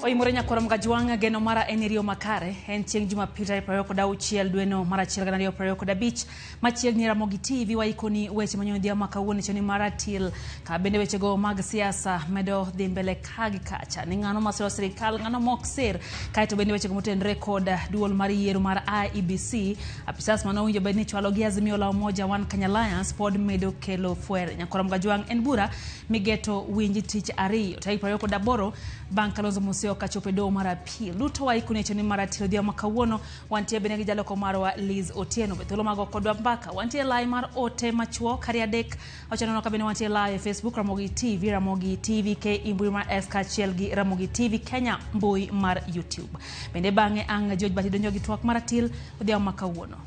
Oimore nyakwar Mgajwang' geno mara en riyo makare en chieng' Jumapil tarik 26 dweno mar achiel gana ariyo piero kod abich machiegni Ramogi TV waikoni weche manyien odhiambo ma kawuono choni mar atil ka bende wechego mag siasa medo dhi mbele ka gi kacha ni ng'ano masiro sirikal ng'ano mok sir kaeto bende wechego motenore kod duol mar yiero mar IEBC apisas mane owinjo bed ni chwalo gi Azimio la Umoja One Kenya Alliance pod medo kelo fwer. Nyakwar Mgajwang' en bura migeto winji tich ariyo tarik 28 bang' Kalonzo Musyoka chopo e doho mar apil. Duto waikoni e chenro mar atil odhiambo ma kawuono. Wantie bende gi jaloko marwa Liz Otieno. Be thuolo mag kodwa mbaka. Wantie live mar ote machuok kari adek. Wachaneno ka bende wantie live e Facebook Ramogi TV, Ramogi TV KE mbui mar X kaachiel gi Ramogi TV Kenya mbui mar YouTube. Bende bang'e ang' George Bati donjo gi twak mar atil odhiambo ma kawuono.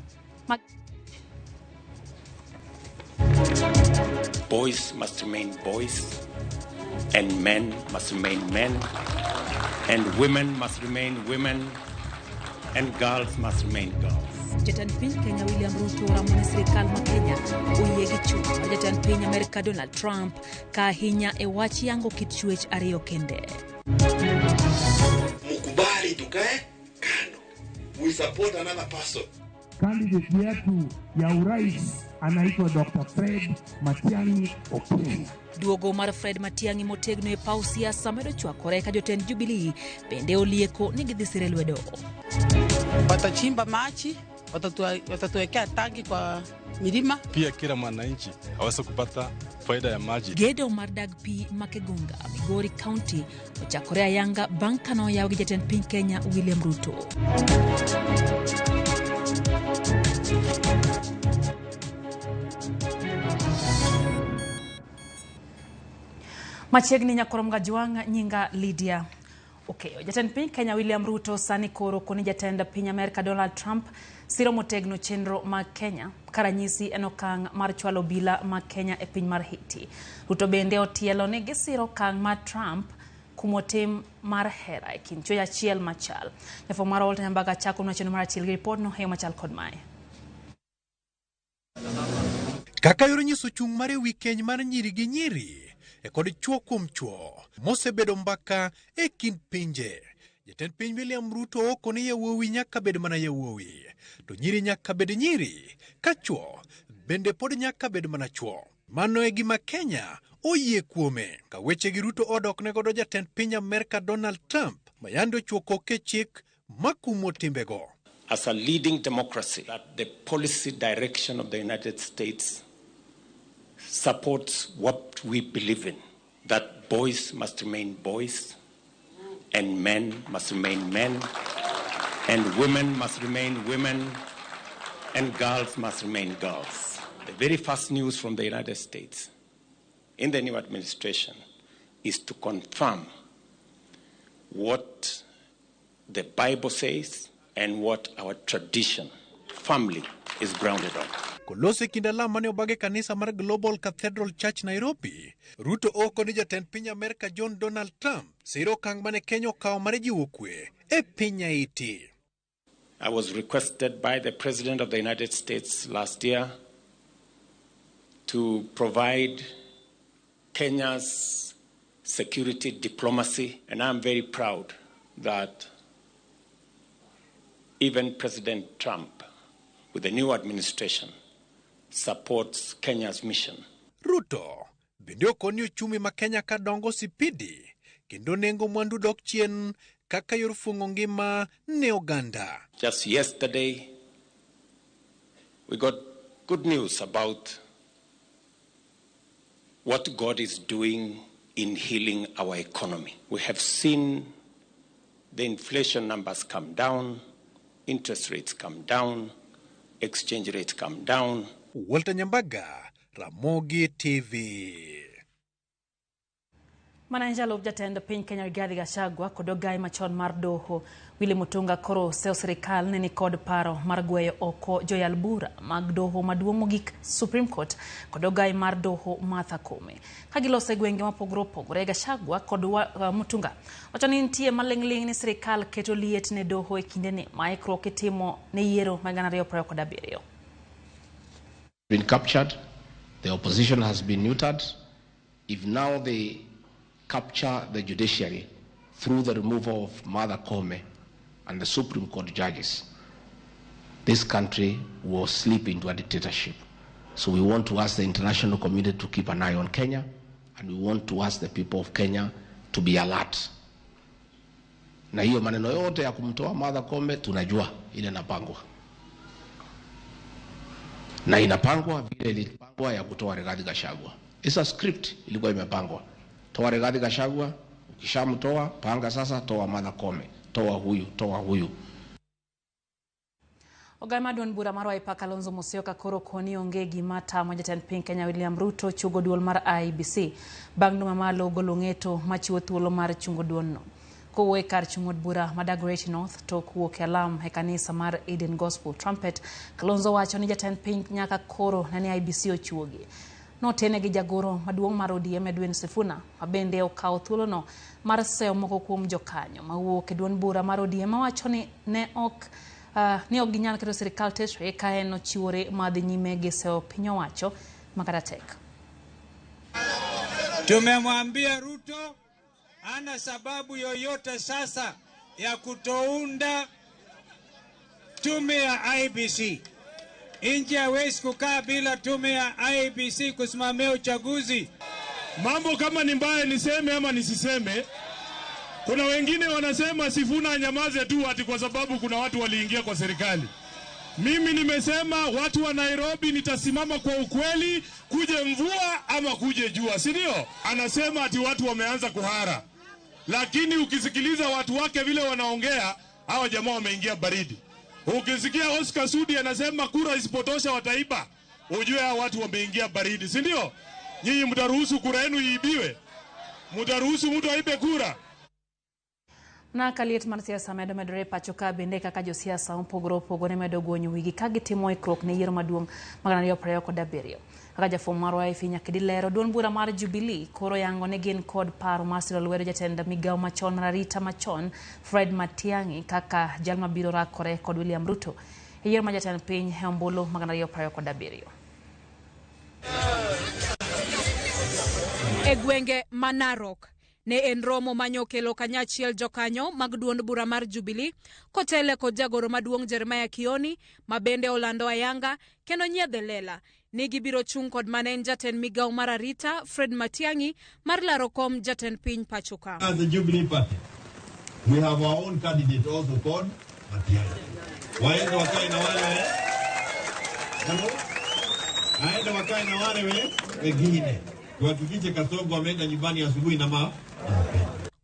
Boys must remain boys, and men must remain men, and women must remain women, and girls must remain girls. Jatend piny Kenya William Ruto oramo ni sirikal ma Kenya oyie gi chung' mar jatend piny Amerka Donald Trump ka ahinya e wach yango kit chuech ariyo kende. Mkubali tukae kando. We support another person. Candidate yetu ya urais anaitwa Dr. Fred Matiang'i Okengo. Duogo mar Fred Matiang'i motegno e paw siasa medo chwakore ka jotend Jubilee bende olieko ni gidhi sire lwedo. Watachimba maji, watatuwekea tangi kwa milima. Pia kila mwananchi aweze kupata faida ya maji. Gedo mar dag pi ma Kegonga, Migori County ochakore ayanga bang' kane oyaw gi jatend piny Kenya William Ruto. Machiegni nyakwar Mgajwang' nyinga Lydia Okeyo. Jatend piny Kenya William Ruto sani koro koni jatend piny Amerka Donald Trump siro motegno chenro mag Kenya ka ranyisi en okang' mar chwalo obila mag Kenya e piny mar Haiti. Ruto bende otielo ni gisiro okang' mar Trump kumo tim mar hera e kind chuech achiel machal. Jafwambo mar Walter Nyambaga chako nwa chenro mar achiel gi ripodno e yo machal kod mae. Kaka yor nyiso chung' mare wi keny mar nyiri gi nyiri e kod chwo kuom chwo mosebedo mbaka e kind pinje. Jatend piny William Ruto oko ni yawuowi nyaka bed mana yawuowi, to nyiri nyaka bed nyiri, ka chwo bende pod nyaka bed mana chwo. Mano e gima Kenya oyie kuome. Ka weche gi Ruto odok ne godo jatend piny Amerka Donald Trump ma yande ochuo koke chik makumo timbego. As a leading democracy, that the policy direction of the United States supports what we believe in, that boys must remain boys, and men must remain men, and women must remain women, and girls must remain girls. The very first news from the United States in the new administration is to confirm what the Bible says and what our tradition, family, is grounded on. Koloso e kind alam mane obag e kanisa mar Global Cathedral Church Nairobi, Ruto oko ni jatend piny Amerka John Donald Trump siro okang' mane Kenya okawo mar jiwo kwe e piny Haiti. I was requested by the President of the United States last year to provide Kenya's security diplomacy, and I'm very proud that even President Trump, with the new administration, supports Kenya's mission. Ruto bende okoni uchumi ma Kenya ka dongo sipidi kendo nengo mwandu dok chien kaka yor fuong'o ngima ne oganda. Just yesterday, we got good news about what God is doing in healing our economy. We have seen the inflation numbers come down, interest rates come down, exchange rates come down. Walter Nyambaga, Ramogi TV. Mana en jalup jatend piny Kenya Rigathi Gachagua kod ogai machon mar doho Willy Mutunga koro oseyo sirikal ne ni kod paro mar gweyo oko joyal bura mag doho maduong' mogik Supreme Court kod ogai mar doho Martha Koome. Ka giloso e gwenge mopogore opogore, Gachagua kod Mutunga wacho ni nitie maling'ling' ni sirikal keto liet ne doho e kindeni ma ikruok itimo ne yiero mag 2027. Been captured, the opposition has been neutered. If now they capture the judiciary, through the removal of Martha Koome and the Supreme Court judges, this country will slip into a dictatorship. So we want to ask the international community to keep an eye on Kenya, and we want to ask the people of Kenya to be alert. Na hiyo maneno yote ya kumtoa Martha Koome tunajua ile inapangwa, na inapangwa vile ilipangwa ya kutoa Rigathi Gachagua. It's a script ilikuwa imepangwa. Toa Rigathi Gachagua, ukishamtoa panga sasa, toa Martha Koome, toa huyu, toa huyu. Ogai mar duond bura mar Wiper Kalonzo Musyoka koro koni onge gima tamo jatend piny Kenya William Ruto chungo duol mar IEBC bang' doho mamalo golo ng'eto machiwo thuolo mar chungo duolno. Kowuok e kar chung' od bura ma Dagoretti North tok wuok e alam e kanisa mar Eden Gospel Trumpet, Kalonzo wacho ni jatend piny nyaka koro nene IEBC ochuogi. Notene gi jagoro maduong' mar ODM Edwin Sifuna ma bende okawo thuolono mar seyo moko kuom jokanyo mawuok e duond bura mar ODM mawacho ni ne ok ginyal keto sirikal tesre ka en ochiwore mar dhi nyime gi seyo piny owacho makata tek. Tumemwambia Ruto ana sababu yoyote sasa ya kutounda tume ya IEBC. Nchi haiwezi kukaa bila tume ya IEBC kusimamia uchaguzi. Mambo kama ni mbaya niseme ama nisiseme. Kuna wengine wanasema Sifuna anyamaze tu ati kwa sababu kuna watu waliingia kwa serikali. Mimi nimesema watu wa Nairobi nitasimama kwa ukweli, kuje mvua ama kuje jua, si ndio? Anasema ati watu wameanza kuhara. Lakini ukisikiliza watu wake vile wanaongea, hawa jamaa wameingia baridi. Ukisikia Oscar Sudi anasema kura isipotosha wataiba, ujue hawa watu wameingia baridi, si ndio? Nyinyi mtaruhusu kura yenu iibiwe? Mtaruhusu mtu aibe kura? Na kaliet mar siasa medo medore pacho ka bende kaka josiasa mopogore opogore medo gonyo wigi ka gitimo ikruok ne yiero maduong' mag 2027. Kaka jafwambo marwa Effie Nyakedi lero, duond bura mar Jubilee koro yango ni gin kod paro mar siro lwedo jatend migawo machon mar arita machon Fred Matiang'i kaka jal mabiro rakore kod William Ruto e yiero mar jatend piny e ombulu mag 2027. E gwenge ma Narok ne en romo manyokelo kanyachiel jokanyo mag duond bura mar Jubilee kotele kod jagoro maduong' Jeremiah Kioni ma bende olando ayanga kendo nyiedhe lela ni gibiro chung' kod mane en jatend migawo mar arita Fred Matiang'i mar laro kom jatend piny pacho ka. As the Jubilee Party, we have our own candidate also called Matiang'i. Waende wakae na wale aende wakae na wale wengine. Tuhakikishe Kasongo ameenda nyumbani asubuhi na mapema.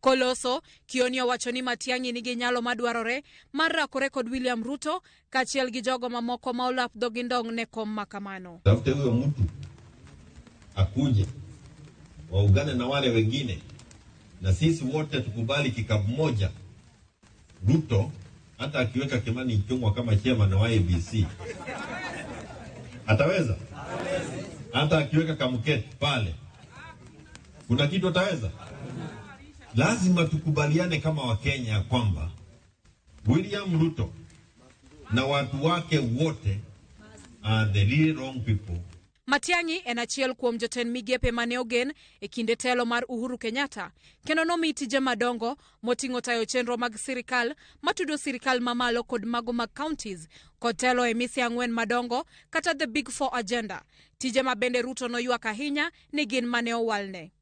Koloso, Kioni owacho ni Matiang'i nigi nyalo madwarore mar rakore kod William Ruto kaachiel gi jogo mamoko ma olap dhogi ndong' ne kom makamano. Tafute huyo mtu akuje waungane na wale wengine na sisi wote tukubali kikapu moja. Ruto hata akiweka Kimani Ichung'wa kama chairman wa IEBC ataweza? Hata akiweka Kamket pale kuna kitu ataweza? Lazima tukubaliane kama Wakenya kwamba William Ruto na watu wake wote are the real wrong people. Matiang'i en achiel kuom jotend migepe mane ogen e kinde telo mar Uhuru Kenyatta kendo nomi tije madongo moting'o tayo chenro mag sirikal matudo sirikal mamalo kod mago mag counties kod telo e mise ang'wen madongo kata the Big Four agenda, tije ma bende Ruto noywak ahinya ni gin mane owalne.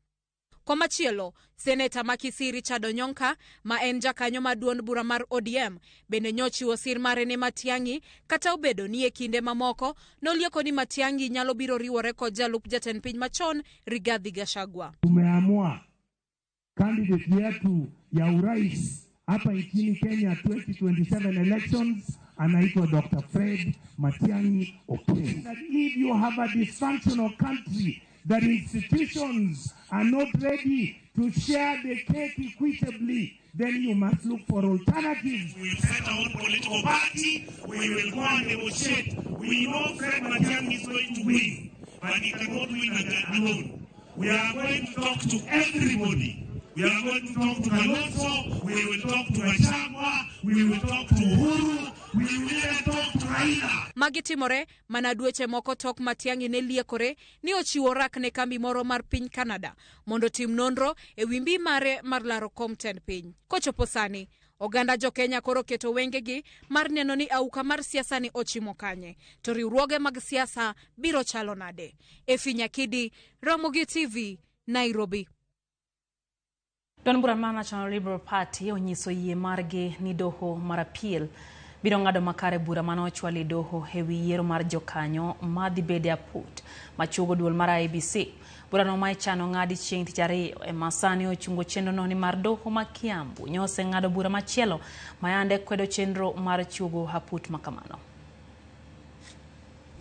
Komachielo, seneta ma Kisii Richard Onyonka ma en jakanyo mar duond bura mar ODM bende nyochiwo sir mare ne Matiang'i kata obedo ni e kinde mamoko nolieko ni Matiang'i nyalo biro riwore kod jalup jatend piny machon Rigathi Gachagua. Tumeamua candidate yetu ya urais hapa nchini Kenya 2027 elections anaitwa Dr. Fred Matiang'i Okengo. That if you have a dysfunctional country, that institutions are not ready to share the cake equitably, then you must look for alternatives. We will set our own political party. We will go and negotiate. We know Fred Matiang'i is going to win, but he cannot win alone. We are going to talk to everybody. We are going to talk to Kalonzo, we will talk to Gachagua, we will talk to Uhuru, We will even talk to Raila. Magi timore mana dweche moko tok Matiang'i ne liekore ni ochiwo rak ne kambi moro mar piny Canada mondo otim nonro e wi mbi mare mar laro kom tend piny. Kochopo sani, oganda jo Kenya koro keto wengegi mar neno ni auka mar siasa ni ochimo kanye, to riwruoge mag siasa biro chalo nade. Efi Nyakidi, Ramogi TV, Nairobi. Duond bura mar National Liberal Party onyiso yie margi ni doho mar appeal biro ng'ado makare bura mane ochwal e doho e wi yiero mar jokanyo madhi bedo e aput machuogo duol mar IEBC. Burano ma ichano ng'adi chieng' tich ariyo ema sani ochungo chenrono nimar doho ma Kiambu nyoseng'ado bura machielo mayande kwedo chenro mar chuogo aput makamano.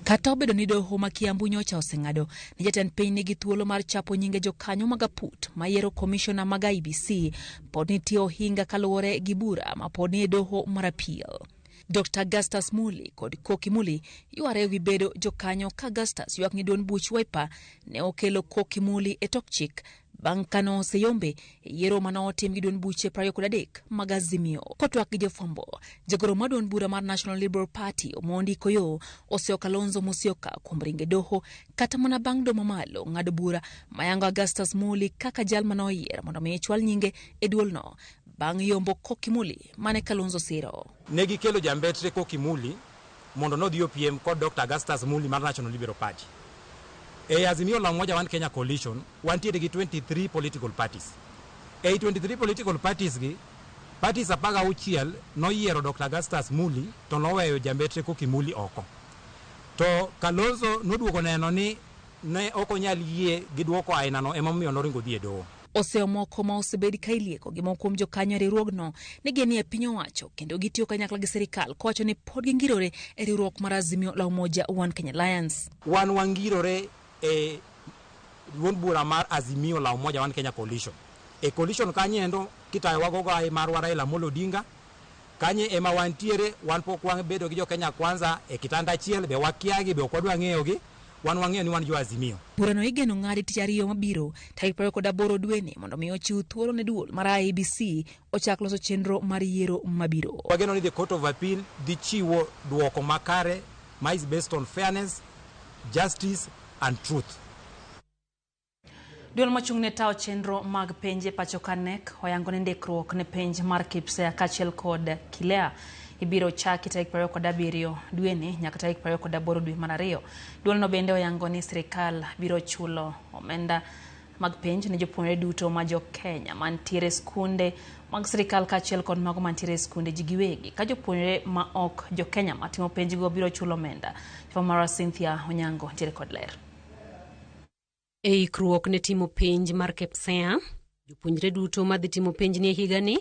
Kata obedo ni doho ma Kiambu nyocha oseng'ado ni jatend piny nigi thuolo mar chapo nyinge jokanyo mag aput mayiero komishona mag IEBC, pod nitie ohinga kaluwore gi bura ma pod nie doho mar appeal. Dr. Augustus Muli kod Koki Muli yware ewi bedo jokanyo ka Augustus ywak ni duond buch Wiper ne okelo Koki Muli e tok chik bang' kane oseyombe e yiero mane otim gi duond buche 23 mag Azimio. Kotwak gi jofwambo, jagoro mar duond bura mar National Liberal Party Omondi Koyo oseo Kalonzo Musyoka kuom ringo e doho kata mana bang' doho mamalo ng'ado bura mayango Augustus Muli kaka jal mane oyier mondo mi chwal nyinge e duolno bang' yombo Koki Muli mane Kalonzo siro. Ne gikelo jambetre Koki Muli mondo nodhi opiem kod Dr. Augustus Muli mar National Liberal Party. E Azimio la Umoja One Kenya Coalition wantiere gi 23 political parties. Ei 23 political parties gi, parties 16 noyiero Dr. Augustus Muli to noweyo jambetre Koki Muli oko. To Kalonzo noduogo neno ni ne ok onyal yie gi duoko ainano emomiyo noringo dhi e doho. Oseo moko ma osebed ka ilieko gi moko kuom jokanyo e riwruogno ni gin e piny owacho kendo gitiyo kanyakla gi sirikal kowacho ni pod gingirore e riwruok mar Azimio la Umoja One Kenya Alliance. Wan wangirore e duond bura mar Azimio la Umoja One Kenya Coalition. E coalition kanyendo kitayowa go gai marwa Raila Amolo Odinga, kanye ema wantiere, wan pok wabedo gi jo Kenya Kwanza e kitanda achiel, be wakiagi, be ok wadwa ng'eyogi, wan wang'eyo ni wan jo Azimio. Burano igeno ng'adi tich ariyo mabiro tarik 28 dweni mondo mi ochiw thuolo ne duol mar IEBC ochak loso chenro mar yiero mabiro. Wageno ni the Court of Appeal dhi chiwo duoko makare ma is based on fairness, justice and truth. Duol mochung' ne tayo chenro mag penj e pacho ka KNEC oyango ni ndikruok ne penj mar KPSEA kaachiel kod KILEA ibiro chaki tarik 27 dweni nyaka tarik 28 dwe mar ariyo. Duolno bende oyango ni sirikal biro chulo omenda mag penj ne jopuonjre duto ma jo Kenya mantiere skunde mag sirikal kaachiel kod mago mantiere skunde ji giwegi ka jopuonjre ma ok jo Kenya matimo penjgo biro chulo omenda. Mara Cynthia Onyango ntiere kod ler. E ikruok ne timo penj mar KPSEA, jopuonjre duto madhi timo penjni e higani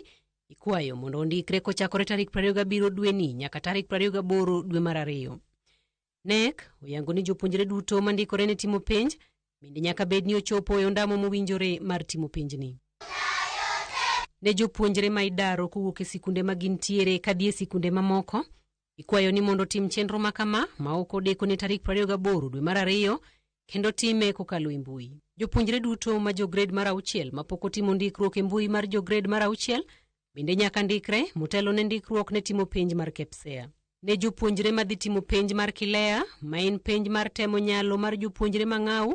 ikwayo mondo ondikre kochakore tarik 27 dweni nyaka tarik 28 dwe mar ariyo. KNEC oyango ni jopuonjre duto mandikore ne timo penj bende nyaka bed ni ochopo e ondamo mowinjore mar timo penjni. Ne jopuonjre ma idaro kowuok e sikunde ma gintiere kadhi e sikunde mamoko, ikwayo ni mondo otim chenro ma kama ma ok odeko ne tarik 28 dwe mar ariyo kendo time kokalo e mbui. Jopuonjre duto ma jo grade mar auchiel mapok otimo ndikruok e mbui mar jo grade mar auchiel bende nyaka ndikre motelo ne ndikruok ne timo penj mar KPSEA. Ne jopuonjre madhi timo penj mar KILEA, ma en penj mar temo nyalo mar jopuonjre mang'aw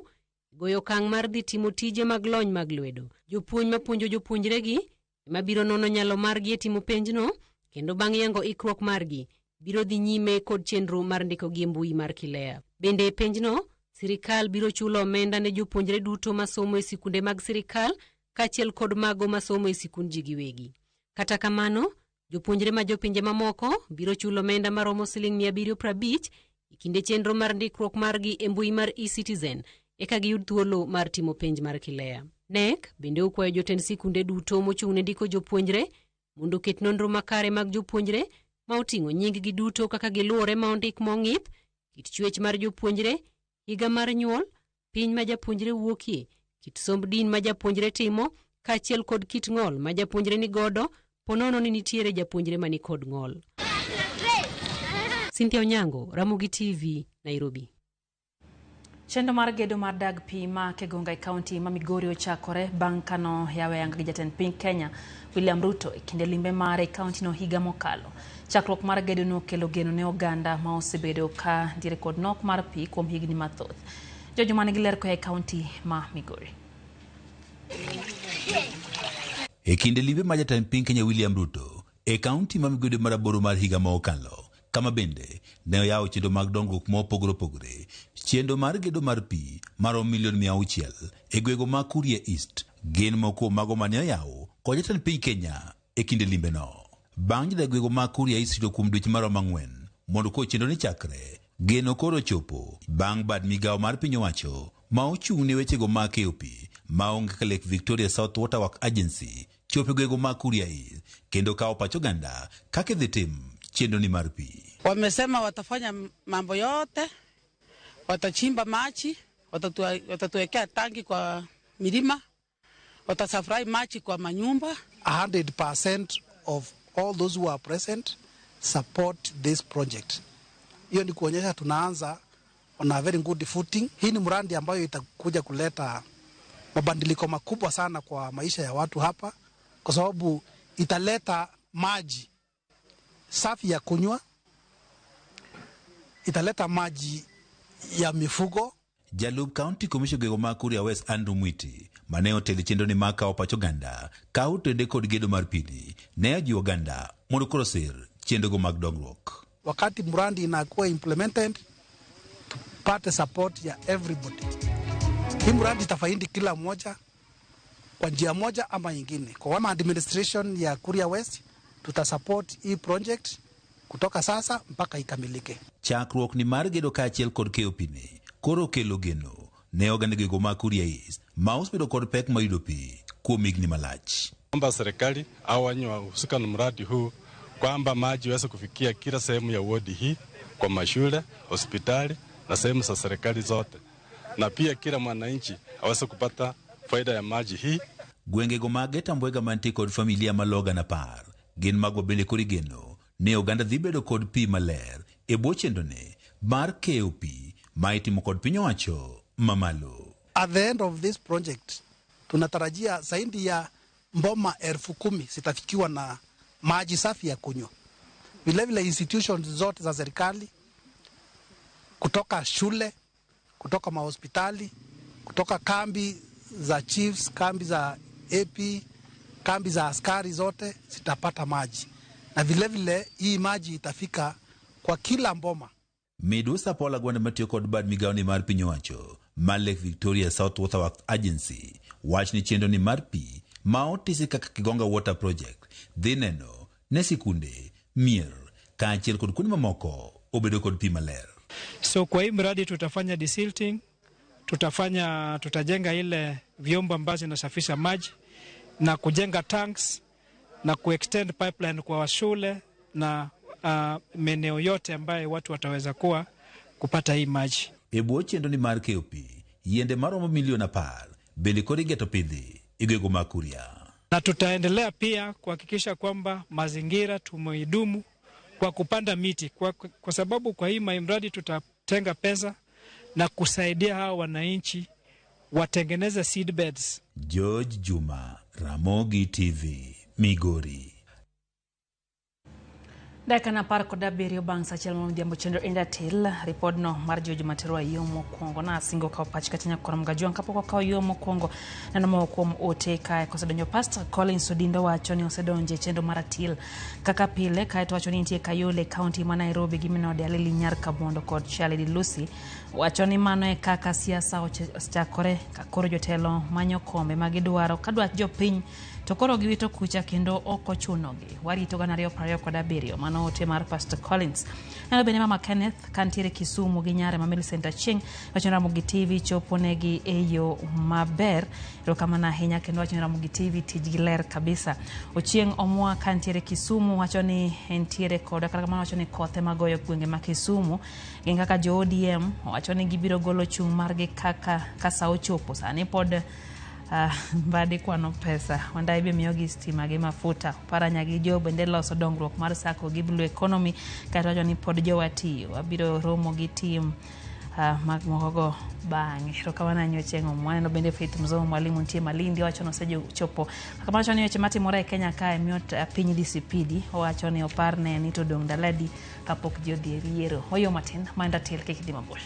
goyo okang' mar dhi timo tije mag lony mag lwedo. Jopuonj mapuonjo jopuonjregi ema biro nono nyalo margi e timo penjno kendo bang' yango ikruok margi biro dhi nyime kod chenro mar ndikogi e mbui mar KILEA. Bende e penjno, sirikal biro chulo omenda ne jopuonjre duto masomo e sikunde mag sirikal kaachiel kod mago masomo e sikund ji giwegi. Kata kamano, jopuonjre ma jopinje mamoko biro chulo omenda maromo siling 750 e kinde chenro mar ndikruok margi e mbui mar eCitizen eka giyud thuolo mar timo penj mar KILEA. KNEC bende okwayo jotend sikunde duto mochung' ne ndiko jopuonjre mondo oket nonro makare mag jopuonjre ma oting'o nying-gi duto kaka giluwore ma ondik mong'ith, kit chwech mar jopuonjre, higa mar nyuol, piny ma japuonjre wuokie, kit somb din ma japuonjre timo, kaachiel kod kit ng'ol ma japuonjre ni godo ponono ni nitiere japuonjre mani kod ng'ol. Cynthia Onyango, Ramogi TV, Nairobi. Chenro mar gedo mar dag pi ma Kegonga e kaunti ma Migori ochakore bang' kano yawe ayanga gi jatend piny Kenya William Ruto e kinde limbe mare e kauntino higa mokalo. Chakruok mar gedono okelo geno ne oganda ma osebedo ka ntiere kod nok mar pi kuom higni mathoth. George Omane gi ler koa e kaunti ma Migori. E kinde limbe mar jatend piny Kenya William Ruto e kaunti ma Migori mar aboro mar higa ma okalo, kama bende ne oyawo chenro mag dongruok mopogore opogore, chenro mar gedo mar pi maromo milion 600 e gwego ma Kuria East gin moko kuom mago mane oyaw kod jatend piny Kenya e kinde limbeno. Bang' jodak gwego ma Kuria East rito kuom dweche maromo 4 mondo koro chenro ni chakre, geno koro ochopo bang' bad migawo mar piny owacho ma ochung' ne wechego mag keyo pi maonge kaka Lake Victoria South Water Work Agency chopo e gwego mag Kuria East kendo kawo pach oganda kaka idhi tim chenro ni mar pi. Wamesema watafanya mambo yote, watachimba maji, watatuwekea tangi kwa milima, watasupply maji kwa manyumba. 100% of all those who are present support this project. Hiyo ni kuonyesha tunaanza on a very good footing. Hii ni mradi ambayo itakuja kuleta mabadiliko makubwa sana kwa maisha ya watu hapa, kwa sababu italeta maji safi ya kunywa, italeta maji ya mifugo. Jalup County Commissioner gwego ma Kuria West Andrew Mwiti mane otelo e chenro ni mar kawo pach oganda ka otende kod gedo mar pini ne ojiwo oganda mondo koro osir chenrogo mag dongruok. Wakati mradi inakuwa implemented, tupate support ya everybody. Hii mradi itafaidi kila mmoja kwa njia moja ama nyingine. Kwa wama administration ya Kuria West tutasupport hii project kutoka sasa mpaka ikamilike. Chakruok ni mar gedo kaachiel kod keyo pini koro okelo geno ne oganda gwego ma Kuria East ma osebedo kod pek mar yudo pi kuom higni malach. Omba serikali au wenye wahusika na mradi huu kwamba maji iweze kufikia kila sehemu ya wodi hii, kwa mashule, hospitali na sehemu za serikali zote, na pia kila mwananchi aweze kupata faida ya maji hii. Gwengego mag Etambwega mantie kod familia maloga na par gin mago bende koro igeno ni oganda dhi bedo kod pi maler e bwo chenrone mar keyo pi ma itimo kod piny owacho mamalo. At the end of this project tunatarajia zaidi ya mboma 10,000 zitafikiwa na maji safi ya kunywa. Vilevile institutions zote za serikali, kutoka shule, kutoka mahospitali, kutoka kambi za chiefs, kambi za AP, kambi za askari zote zitapata maji. Na vilevile hii maji itafika kwa kila mboma. Midusa Paul Agwanda matiyo kod bad migawo ni mar piny owacho mar Lake Victoria South Water Works Agency wach ni chenro ni mar pi ma otisi kaka Kigonga Water Project dhi neno ne sikunde, mier kaachiel kod kuonde mamoko obedo kod pi maler. So kwa hii mradi tutafanya desilting, tutajenga ile vyombo ambazo zinasafisha maji na kujenga tanks na kuextend pipeline kwa shule na maeneo yote ambayo watu wataweza kuwa kupata hii maji. E bwo chenro ni mar keyo pi, yiende maromo milion 10 bende koro igeto pidhi e gwego mag Kuria. Na tutaendelea pia kuhakikisha kwamba mazingira tumeidumu kwa kupanda miti, kwa sababu kwa hii mradi tutatenga pesa na kusaidia hawa wananchi watengeneze seed beds. George Juma, Ramogi TV, Migori. Dakika na 17 bang' sa 1 mar odhiambo chenro Endatel ripodno mar George Materwa yo mokwongo na singo kawo pach kata nyakwar Mgajwang' kapok okawo yo mokwongo neno moko kuom ote kae kosedonjo. Pastor Collins Odindo wacho ni osedonjo e chenro mar atil kaka pile, kaeto wacho ni nitie Kayole kaunti ma Nairobi gi minode Alili Nyar Kabondo kod Charlie Lucy wacho ni mano e kaka siasa osechakore ka koro jotelo manyo kombe ma gidwaro ka dwach jopiny to koro giwito kucha kendo ok ochunogi. Warito 2027. Mano ote mar Pastor Collins. Neno bende Mama Kenneth kantiere Kisumu gi nyare ma Millicent Achieng' wacho ni Ramogi TV chopo negi e yo maber. Erokamano ahinya kendo wacho ni Ramogi TV tijgi ler kabisa. Ochieng' Omwa kantiere Kisumu wacho ni entiere koda, kata kamano wacho ni kothe magoyo gwenge ma Kisumu gin kaka jo ODM wacho ni gibiro golo chung' margi kaka ka sa ochopo. Sani pod Mbadi kwano pesa. Wandai be miyogi stima gi mafuta. Oparanya gi jo bende loso dongruok mar sako gi blue economy, kaeto wacho ni pod jowa tiyo. Wabiro romo gi team Mag mokogo bang'e. Erokamano ahinya Ochieng' Omwano. Bende Faith Mzomo mwalimu nitie Malindi owacho ni osechopo. Kamano wacho ni weche matimore e Kenya kae miyo piny dhi sipidi. Owacho ni oparne ni to odong' ndalo adi kapok ji odhi e yiero. Oyo matin, ma en Ratil kik idhi mabor.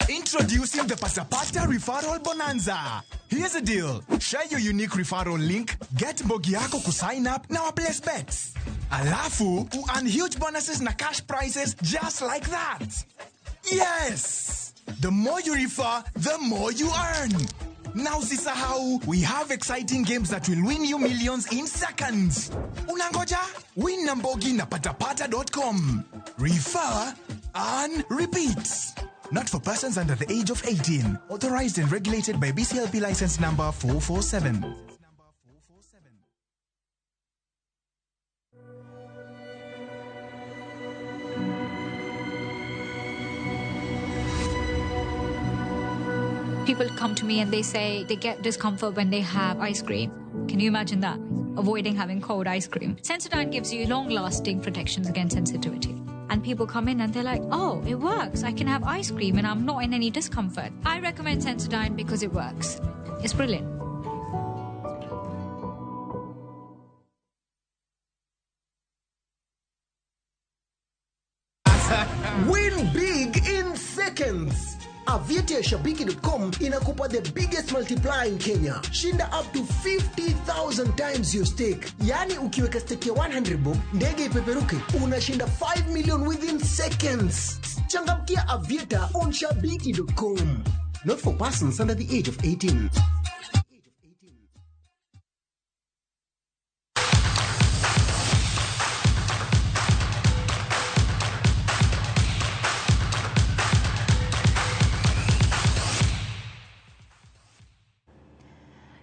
Introducing the Patapata Referral Bonanza. Here's a deal. Share your unique referral link, get mbogi yako kusign up na waplace bets. Alafu, earn huge bonuses na cash prizes just like that. Yes! The more you refer, the more you earn. Now usisahau, we have exciting games that will win you millions in seconds. Unangoja? Win na mbogi na patapata.com. Refer, earn, repeat. Not for persons under the age of 18. Authorized and regulated by BCLB license number 447. People come to me and they say they get discomfort when they have ice cream. Can you imagine that? Avoiding having cold ice cream. Sensodyne gives you long lasting protections against sensitivity. And people come in and they're like, oh, it works. I can have ice cream and I'm not in any discomfort. I recommend Sensodyne because it works. It's brilliant. Win big in seconds. Aviator ya Shabiki.com inakupa the biggest multiplier in Kenya. Shinda up to 50,000 times your stake. Yani ukiweka stake ya 100 bob, ndege ipeperuke, unashinda 5 million within seconds. Changamkia Aviator on Shabiki.com. Not for persons under the age of 18.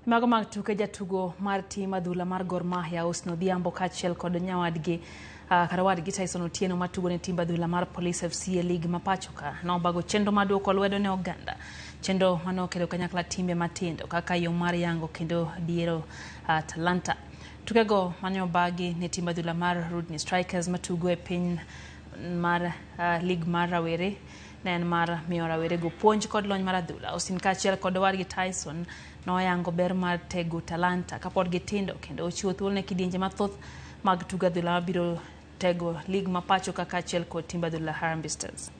Mago mag tuke jatugo mar tim adhula mar Gor Mahia Austin Odhiambo kaachiel kod nyawadgi kata wadgi Tyson Otieno matugo ne timb adhula mar Police FC e lig ma pacho ka nobago chenro mar duoko lwedo ne oganda. Chenro manokelo kanyakla timbe matindo kaka yo mar yango kendo diero talanta. Tukego mane obagi ne timb adhula mar Rudni Strikers matugo e piny mar lig mar rawere ne en mar miyo rawerego puonj kod lony mar adhula. Austin kaachiel kod owadgi Tyson noyango ber mar tego talanta kapod gitindo kendo ochiwo thuolo ne kidienje mathoth mag tugo adhula mabiro tego lig ma pacho ka kaachiel kod timb adhula Harambee Stars.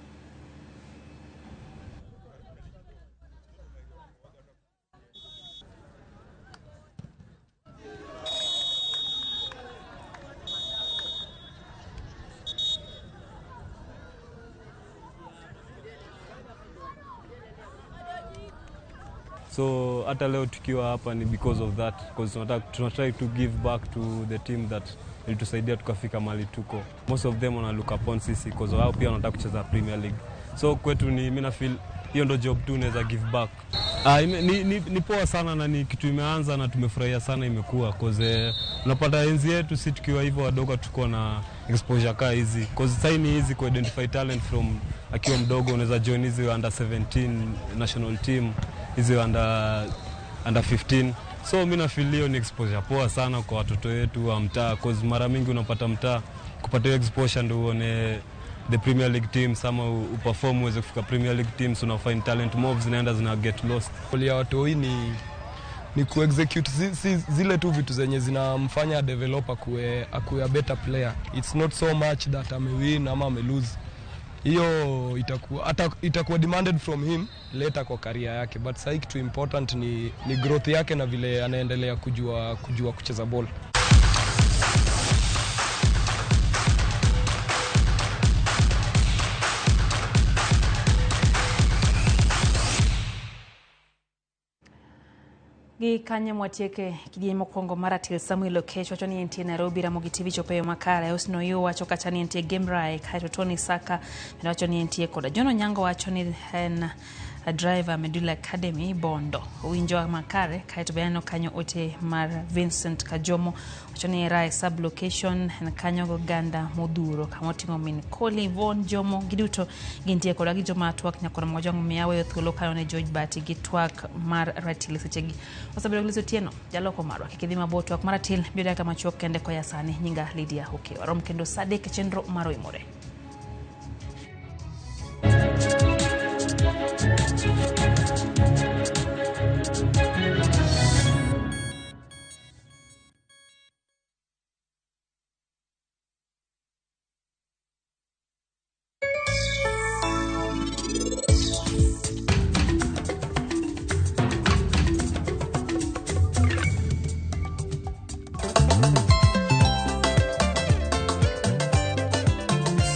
So hata leo tukiwa hapa ni because of that, because tuna try to give back to the team that ilitusaidia tukafika mahali tuko. Most of them wana look upon sisi because wao pia wanataka kucheza Premier League. So kwetu ni mimi na feel hiyo ndo job tu unaweza give back. Ni poa sana na ni kitu imeanza na tumefurahia sana imekuwa, cause unapata enzi yetu si tukiwa hivyo wadogo tuko na exposure kaa hizi, cause sasa ni easy ku identify talent from akiwa mdogo. Unaweza join hizi under 17 national team, hizi under 15. So mimi na feel hiyo ni exposure poa sana kwa watoto wetu wa mtaa, cause mara mingi unapata mtaa kupata hiyo exposure ndio uone the Premier League teams ama uperform uweze kufika Premier League teams, una find talent moves zinaenda zina get lost. Goal ya watoi ni ku-execute zile tu vitu zenye zinamfanya developer akuwe a better player. It's not so much that amewin ama amelose. Hiyo itakuwa demanded from him later kwa career yake, but sasa kitu important ni growth yake na vile anaendelea kujua kucheza ball. Gi kanye mwatieke kidieny mokwongo mar Atil Samuel Okech wacho ni entie Nairobi. Ramogi TV chopo e yo makare. Austin Oyoo wacho kacha ni entie Game Rai, kaeto Tony Saka bende wacho ni entie koda John Onyango wacho ni en Driver Medula Academy Bondo. Owinjo makare kaeto be aneno kanyo ote mar Vincent Kajomo wacho ni Rae sub location en kanyo goganda modhuro kama oting'o min Koli Von Jomo giduto gintie koda gi joma twak nyakoro mojong miya weyo thuolo kanyo ne George Bati gi twak mar ratil sechegi. Osebedo gi Liz Otieno jaloko marwa kik idhi mabor twak mar ratil biro dakika machuok kende koya sani nyinga Lydia Okewa. Rom kendo saa 3 e chenro mar Oimore.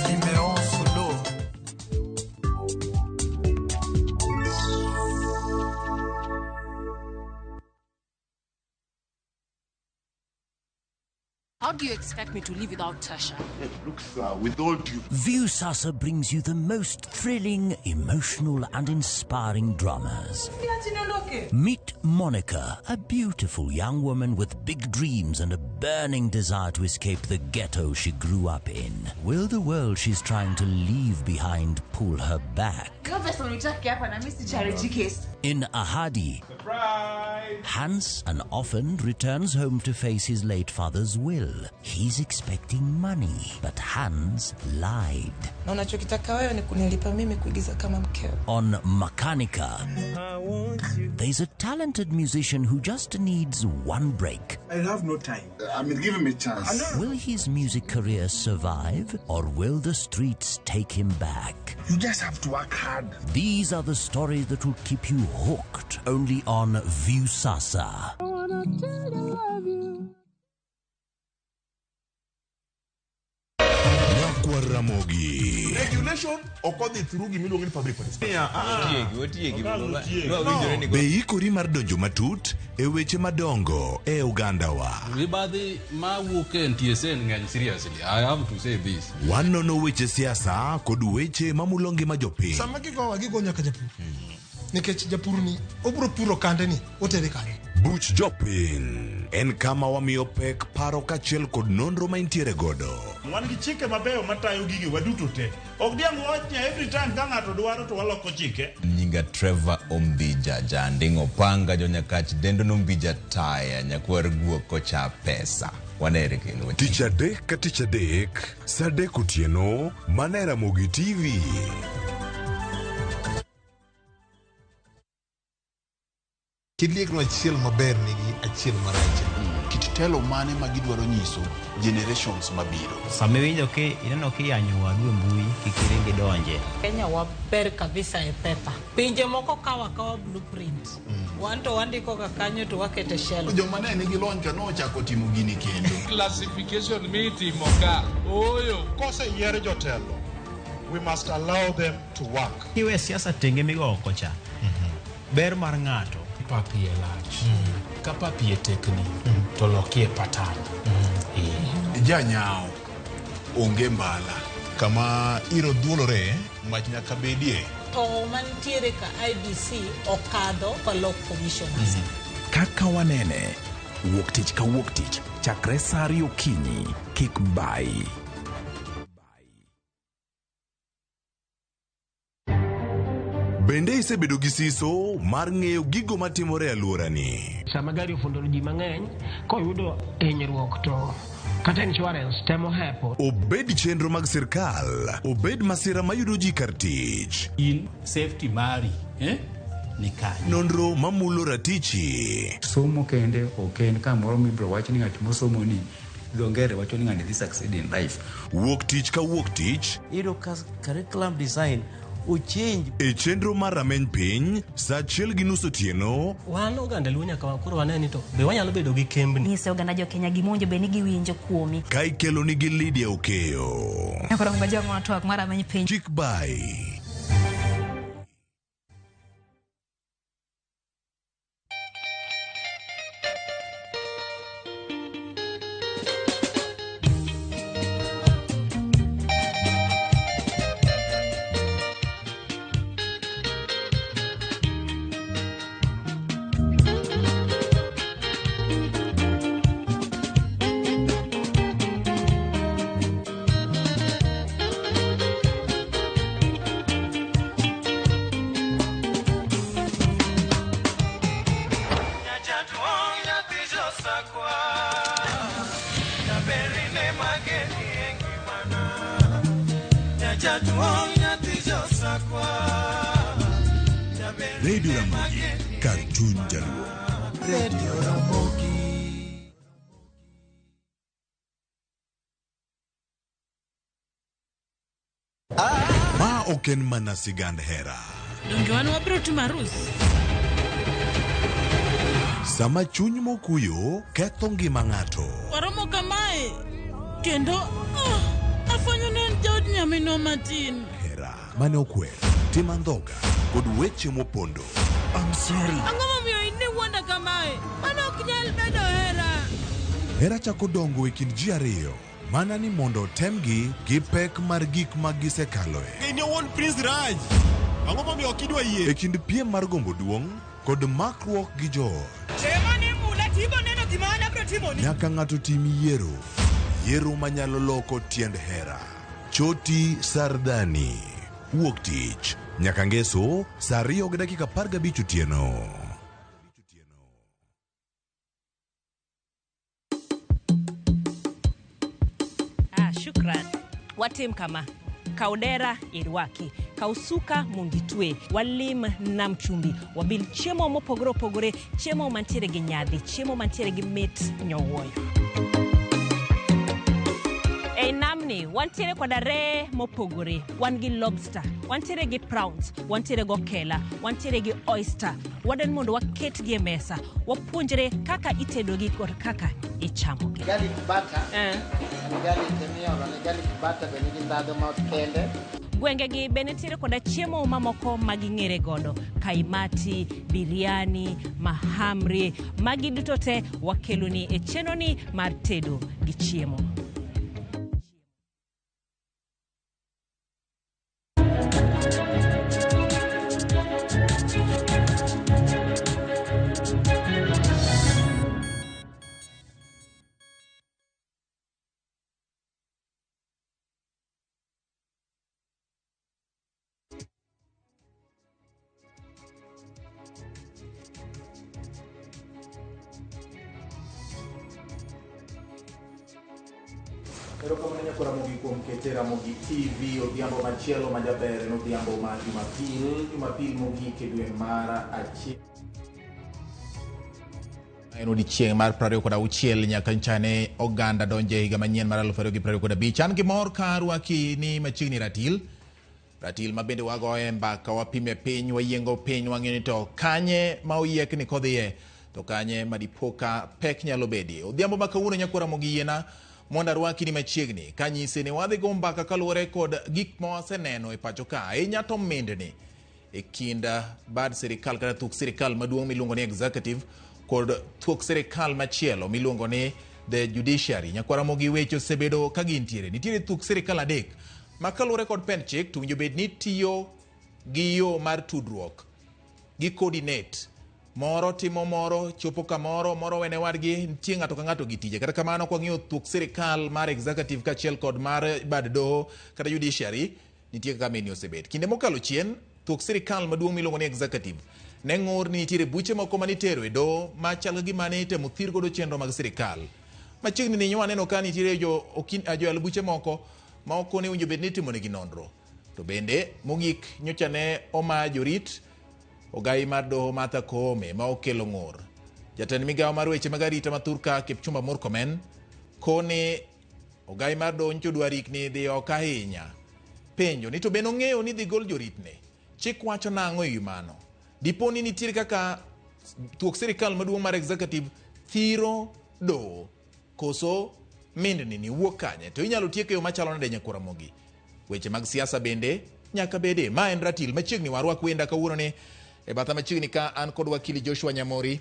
Simeon Solo. How do you expect me to live without Tasha? Look, sir, with all due Viusasa brings you the most thrilling, emotional, and inspiring dramas. Meet Monica, a beautiful young woman with big dreams and a burning desire to escape the ghetto she grew up in. Will the world she's trying to leave behind pull her back? In Ahadi, Hans, an orphan, returns home to face his late father's will. He's expecting money, but Hans lied. Na unachokitaka wewe ni kunilipa mimi kuigiza kama mkeo. On Makanika, there's a talented musician who just needs one break. I have no time. I mean, give him a chance. Will his music career survive, or will the streets take him back? You just have to work hard. These are the stories that will keep you hooked only on Viusasa. Nyakwar Ramogi. Regulation ok odhi through gimiluongo ni public participation. Be ikori mar donjo matut e weche madongo e ogandawa. Mibadhi mawuok e NTSA ng'eny seriously. I have to say this. Wanono weche siasa kod weche mamulo ngima jopiny. Sama gigowa gigo nyaka japur. Nikech japur ni obiro puro kande ni otere kanye. Buch jopiny en kama wamiyo pek paro kaachiel kod nonro ma intiere godo. Wan gi chike mabeyo matayo gige waduto te. Ok diang' wach ni every time ka ng'ato dwaro to waloko chike. Nyinga Trevor Ombija Janding Opanga Jonyakach Dendo Nombija Taya Nyakwar Guok Kocha Pesa. Wanere kendo. Tich adek ka tich adek, saa adek otieno, mana e Ramogi TV. Kiliekno achiel maber nigi achiel marach. Kit telo mane ma gidwaro nyiso generations mabiro. Sama iwinjo ki ineno kiyanyo wadu e mbui kik iring idonje. Kenya waber kabisa e pepa. Pinje moko kawo akawa blueprint. Wan to wandiko ga kanyo to wakete shelf. Joma ne nigi lony ka nochako timo gini kendo. Classification mitimo ka. Ooyo. Koseyier jotelo, we must allow them to work. Kiwe siasa tenge migo oko cha. Ber mar ng'ato. Pap iye lach. Ka pap iye tekni, to lokie patan. Janyao onge mbala. Kama iro dhuolore, mach nyaka bedie. To mantiere ka IBC okadho kolok commissioners. Kaka wanene, wuok tich ka wuok tich, chakre saa ariyo okinyi, kik bai. Bende isebedo gi siso mar ng'eyo gigo matimore e alworani? Sama gari ofundo ji mang'eny koyudo hinyruok to kata insurance temo hepo. Obed chenro mag sirkal, obed masira mayudo ji kar tich. In safety mari, ni kanye. Nonro mamulo ratichi. Somo kende ok en kamoro mibiro wach ni ng'at mosomo ni dho ngere wacho ni ng'ani dhi succeed in life. Wuok tich ka wuok tich. Iyudo ka curriculum design ochange. E chenro mar rameny piny, saa 1:30 otieno. Wan oganda Luo nyaka koro wane ni to be wanyalo bedo gi kembni. Nyise oganda jo Kenya gima bed ni giwinjo kuomi. Ka ikelo nigi Lydia Okeyo. Nyakoro ngajong twak mar rameny piny. Kik bai. Jaduong' nyathi josakwa. Radio Ramogi, kar chuny Jaluo. Radio Ramogi. Ma ok en mana sigand hera. Donge wan wabiro timo arus? Sama chuny mokuyo ketho ngima ng'ato. Waromo kamae kendo afwenyo ni en jaod nyaminwa matin. Hera mane okwer, tim andhoga kod weche mopondo. I'm sorry. Ang'o momiyo in iwuonda kamae? Mano ok nyal bedo hera. Hera chako dongo e kind ji ariyo mana ni mondo otemgi gi pek mar gik ma gisekaloe. In owuon Prince Raj. Ang'o momiyo ok idwa yie? E kind piem mar gombo duong' kod makruok gi joot. Tema ni mula tibo neno gima an abiro timoni. Nyaka ng'ato tim yiero. Yiero manyalo loko tiend hera. Choti Sardani. Wuok tich. Nyaka ngeso saa 2:15 otieno. Shukran. Watim kama. Kaw dera irwaki, kaw suka mondo itwe, walim nam chumbi, wabil chiemo mopogore opogore, chiemo mantiere gi nyadhi, chiemo mantiere gi mit nyowuoyo. Ei namni, wantiere koda ree mopogore, wan gi lobster, wantiere gi prawns, wantiere gi okela, wantiere gi oyster. Wadwaro mondo waketgi e mesa, wapuonjre kaka itedogi kod kaka ichamogi. Garlic butter. Garlic miolo ne garlic butter be nigi ndhadhu ma kende. Gwengegi be nitiere koda chiemo mamoko ma ging'ere godo, kaimati, biryani, mahamri, magi duto te wakeloni e chenroni mar tedo gi chiemo. Erokamano nyakwa Ramogi kuom kete Ramogi TV odhiambo machielo majaber en odhiambo mar Jumapil, Jumapil mogik e dwe mar achiel. En odiechieng' mar 26 nyaka nchane oganda donje higa manyien mar 2025. An gi mor ka arwaki ni machiegni Ratil. Ratil ma bende wagoye mbaka, wapime piny, wayiengo piny, wang'eyo ni to kanye ma oyiekni kodhiye, to kanye ma dipo ka pek nyalo bedie. Odhiambo ma kawuono nyakwa Ramogi yiena mondo arwaki ni machiegni kanyise ni wadhi go mbaka kaluwore kod gik ma waseneno e pacho ka, ahinya to mindni e kind bad sirikal kata thuok sirikal maduong' miluongo ni executive kod thuok sirikal machielo miluongo ni the judiciary. Nyakwa Ramogi weche osebedo ka gintiere. Nitiere thuok sirikal adek ma kaluwore kod pend chik to winjo bed ni tiyo gi yo mar tudruok gi coordinate. Moro timo moro, chopo kamoro, moro wene wadgi, nitie ng'ato ka ng'ato gi tije. Kata kamano kwang'iyo thuok sirikal mar executive kaachiel kod mar bad doho kata judiciary, nitie kaka meni osebet. Kinde mokalo chien, thuok sirikal maduong' miluongo ni executive ne ng'ur ni nitiere buche moko manitero e doho machal ka gima ne itemo thir godo chenro mag sirikal. Machiegni ni waneno ka nitiere joyal buche moko ma ok ne owinjo bed ni itimonegi nonro. To bende mogik nyocha ne oma jorit ogai mar doho Martha Koome ma okelo ng'ur. Jatend migawo mar weche mag arita mathurka Kipchumba Murkomen koni ogai mar doho nyocha odwa rikni dhi oko ahinya. Penjo ni to bende ong'eyo ni dhi gol joritne. Chik wacho nang'o ewi mano? Dipo ni nitiere kaka thuok sirikal maduong' mar executive thiro doho koso mindni ni wuok kanye? To inyalo tiek e yo machalo nade nyakwa Ramogi? Weche mag siasa bende nyaka bede. Ma en Ratil machiegni warwak wenda kawuono ni e batha machiegni ka an kod wakili Joshua Nyamori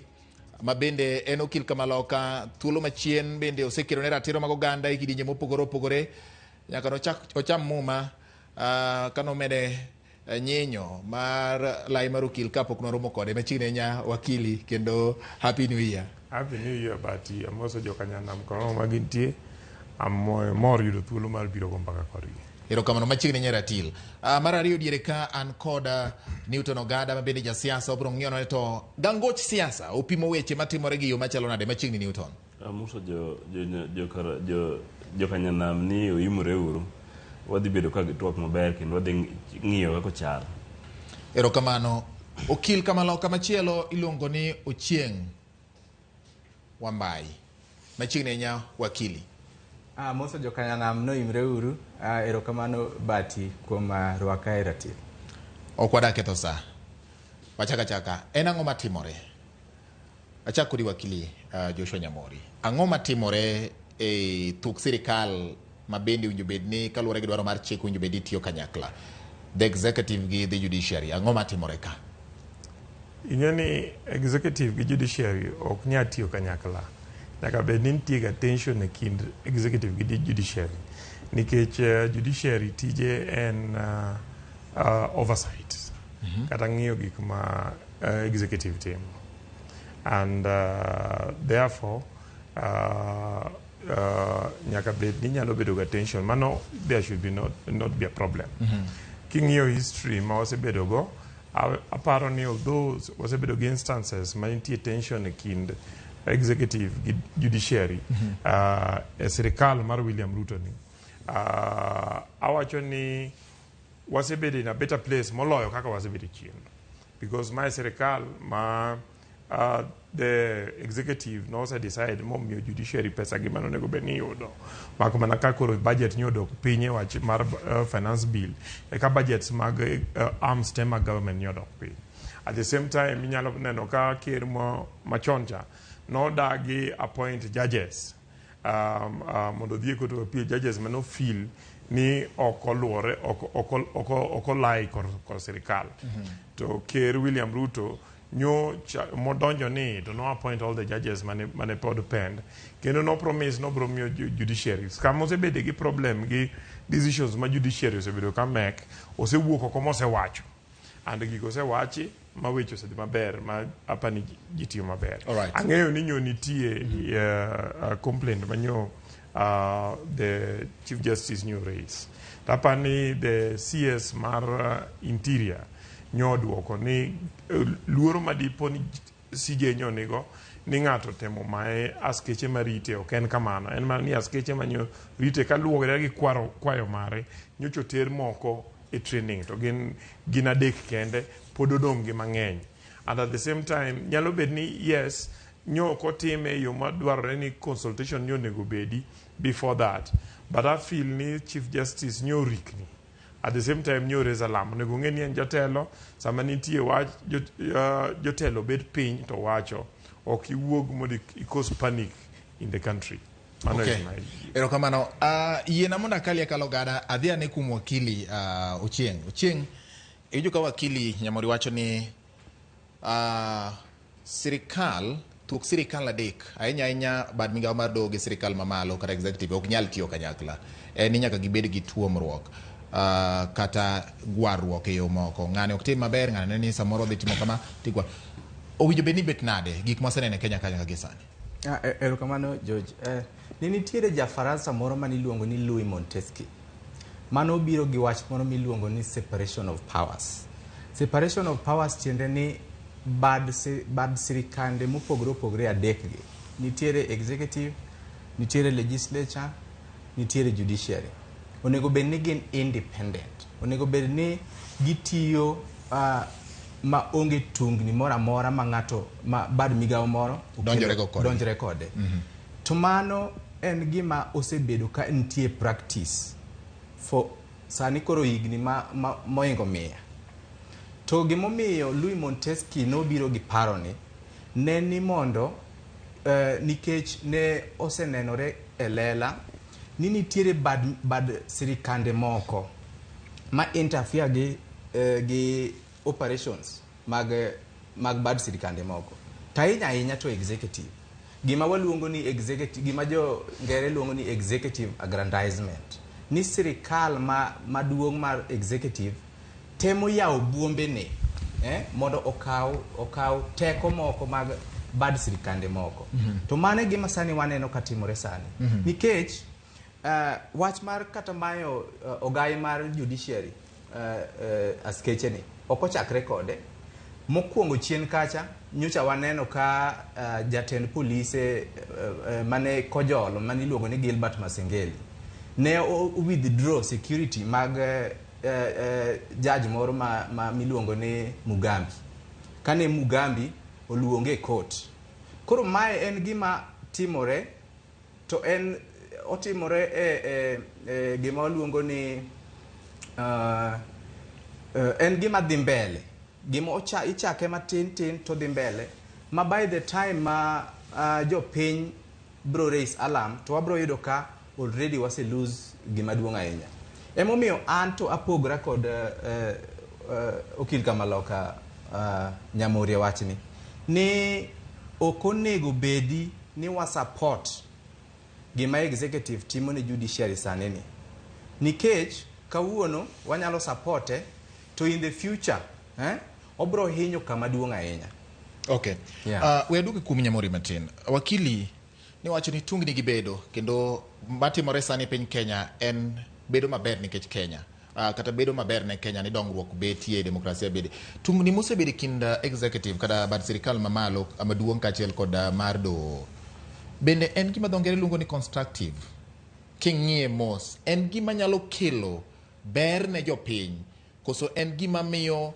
ma bende en okil kamaloka, thuolo machien bende osekelo ne ratiro mag oganda e kidienje mopogore opogore nyaka nochak ocham muma kanomede nyinyo mar lai mar okil kapok noromo kode. Machiegni ahinya wakili, kendo happy new year. Happy new year Bati, amoso jokanyanam kono ma gintie, amor yudo thuolo mar biro go mbaka kodgi. Erokamano machiegni nya Ratil. Mar ariyo diere ka an kod Newton Ogada ma bende jasiasa, obiro ng'iyo none to gangoch siasa opimo weche matimore gi yo machalo nade. Machiegni Newton. Amoso jokanyanam ni oimore uru. Wadhi bedo ka twak maber kendo wadhi ng'iyo kaka ochal. Erokamano. Okil kamaloka machielo iluongo ni Ochieng' Wambai. Machiegni ahinya wakili. Amoso jokanyanam noimre uru. Erokamano Bati kuom rwaka e ratil. Ok wadak ketho sa. Wachak achaka. En ang'o matimore? Achak kodi wakili Joshua Nyamori. Ang'o matimore e tuk sirikal ma bende owinjo bed ni kaluwore gi dwaro mar chik owinjo bed ni tiyo kanyakla? The executive gi the judiciary. Ang'o matimore ka? Ing'e ni executive gi judiciary ok nyal tiyo kanyakla. Nyaka bed ni nitie ga tension e kind executive gi judiciary. Nikech judiciary tije en oversight. Kata ng'iyo gik ma executive timo. And therefore nyaka bed ni nyalo bedo ga tension. Mano there should be not be a problem. King'iyo history ma wasebedo go, aparo ni although wasebedo gi instances ma nitie tension e kind executive gi judiciary e sirikal mar William Ruto ni, awacho ni wasebedo in a better place moloyo kaka wasebedo chien, because mae sirikal ma the executive nose decide momiyo judiciary pesa gi mane onego bed ni yudo, mak mana ka koro budget ni odok piny e wach mar finance bill, eka budgets mag arms te mag government ni odok piny. At the same time, inyalo neno ka ker machon cha nodagi appoint judges mondo odhi e court of appeal, judges mano feel ni ok oluwore, ok olai kor sirikal. To ker William Ruto nyo modonjo ni to no appoint all the judges mane pod pend, kendo no promise no bro miyo judiciary. Kama osebede gi problem gi decisions ma judiciary osebedo ka mek osewuok oko mosewacho, and gigo osewachi ma weche osedhi maber, ma apani ji tiyo maber. Ang'eyo ni nyo nitie complaint manyo the Chief Justice nyo raise. Tapani the CS mar Interior nyo oduoko ni luoro madipo ni CJ nyo nigo ni ng'ato temo maye askeche marite ok en kamano, en mana ni askeche manyo rite kaluwore gi kwayo mare nyocha oter moko e training to gin adek kende, pod odong' gi mang'eny. And at the same time nyalo bed ni yes, nyo ok otime e yo madwarore ni consultation nyo onego bedi before that, but I feel ni Chief Justice nyo rikni. At the same time nyo raise alarm. Onego ng'e ni en jatelo, sama nitie wach jotelo bet piny to wacho, ok iwuog mondo i cause panic in the country. Mano is my Erokamano. Yiena mondo akalie akalo gada adhi ane kuom wakili Ochieng'. Ochieng', iwinjo ka wakili Nyamori wacho ni sirikal, thuok sirikal adek, ahinya ahinya bad migawo mar doho gi sirikal mamalo kata executive ok nyal tiyo kanyakla. En ni nyaka gibed gi tuomruok kata gwarruok e yo moko. Ng'ani ok tim maber, ng'ani neno ni samoro odhi timo kama, tigwa. Owinjo bed ni bet nade gik mwaseneno e Kenya ka nyaka gi sani? Erokamano George. Ne nitiere ja Faransa moro maniluongo ni Louis Montesquieu. Mano obiro gi wach moro miluongo ni separation of powers. Separation of powers tiende ni bad sirikande mopogore opogore adek gi. Nitiere executive, nitiere legislature, nitiere judiciary. Onego bed ni gin independent. Onego bed ni gitiyo ma onge tungni moro amora ma ng'ato ma bad migawo moro donjore go kode. Donjore kode. To mano en gima osebedo ka nitie practice for sani koro higni ma moingo 100. To gimomiyo Louis Montesquieu nobiro gi paro ni ne ni mondo nikech ne osenenore e lela ni nitiere bad sirikande moko ma interfere gi operations mag bad sirikande moko. To ahinya ahinya to executive. Gima waluongo ni executive, gima jo ngere luongo ni executive aggrandizement. Ni sirikal maduong' mar executive temo yawo buombene mondo okaw teko moko mag bad sirikande moko. To mano e gima sani waneno ka timore sani. Nikech wach mar kata mayo ogai mar judiciary askeche ni ok ochakre kode. Mokwongo chien kacha nyocha waneno ka jatend polise mane Kojolo mane iluongo ni Gilbert Masengeli Ne o withdraw security mag judge moro ma miluongo ni Mugambi. Kane Mugambi oluonge e court. Koro mae en gima timore to en otimore e gima waluongo ni en gima dhi mbele. Gima ichake matin tin to dhi mbele ma by the time ma jopiny bro raise alarm to wabro yudo ka already wase lose gima duong' ahinya. Emomiyo an to apogra kod okil Kamaloka Nyamori e wachni ni ok onego bedi ni wa support gima executive timo ne judiciary sani ni, nikech kawuono wanyalo supporte to in the future obro hinyo kama duong' ahinya. Okay. Yeah. We aduogo kuom Nyamori matin. Wakili ni wacho ni tungni gi bedo kendo matimore sani e piny Kenya en bedo maber nikech Kenya. Kata bedo maber ne Kenya ni dongruok betie, demokrasia bede. Tungni mosebedo e kind executive kata bad sirikal mamalo maduong' kaachiel kod mar doho. Bende en gima dho ngere luongo ni constructive. King'iye mos, en gima nyalo kelo ber ne jopiny koso en gima miyo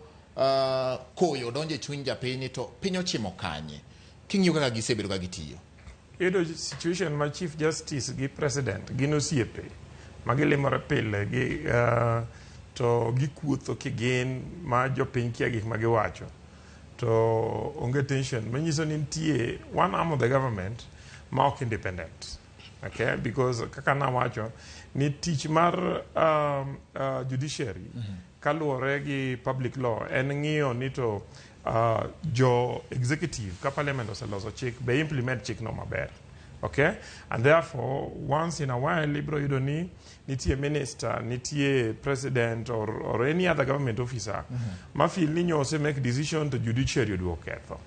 koyo donjo e chuny japiny ni to piny ochimo kanye. King'iyo kaka gisebedo ka gitiyo. Iyudo situation ma Chief Justice gi President gin osiepe ma gilimore pile gi to gikuotho kigin ma jopiny kia gik ma giwacho to onge tension manyiso ni nitie one arm of the government ma ok independent. Okay, because kaka nawacho ni tich mar judiciary kaluwore gi public law en ng'iyo ni to jo executive ka parliament oseloso chik be implement chik no maber. Okay, and therefore once in a while ibro yudo ni nitie minister, nitie president or any other government officer ma feel ni nyo ose make decision to judiciary oduok ketho.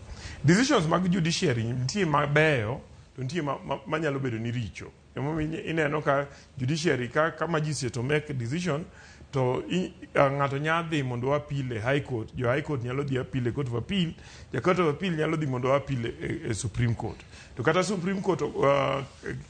Decisions mag judiciary nitie mabeyo to nitie manyalo bedo ni richo. Emomiyo ineno ka judiciary ka magistrate to make decision to ng'ato nya dhi mondo appeal e high court, jo high court nyalo dhi appeal e court of appeal, ja court of appeal nyalo dhi mondo appeal e Supreme Court. To kata Supreme Court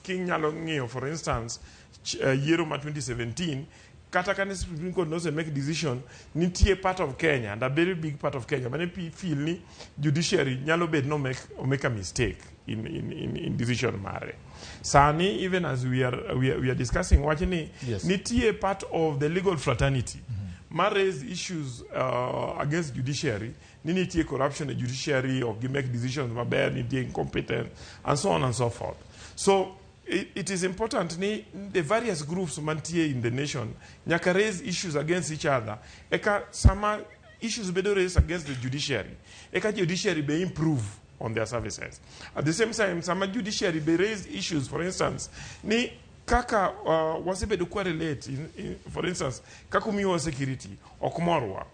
king nyalo ng'iyo, for instance, yiero ma 2017 kata kane Supreme Court nose make decision, nitie part of Kenya and a very big part of Kenya mane feel ni judiciary nyalo bet no make a mistake in decision mare. Sani even as we are discussing wach ni nitie part of the legal fraternity ma raise issues against judiciary ni nitie corruption e judiciary, ok gi make decisions maber, nitie incompetence and so on and so forth. So it is important ni the various groups mantie in the nation nyaka raise issues against each other. Eka sama issues bedo raised against the judiciary, eka judiciary be improve on their services. At the same time, sama judiciary be raise issues, for instance, ni kaka wasebedo kwa relate, for instance, kaka umiwa security, ok morwa.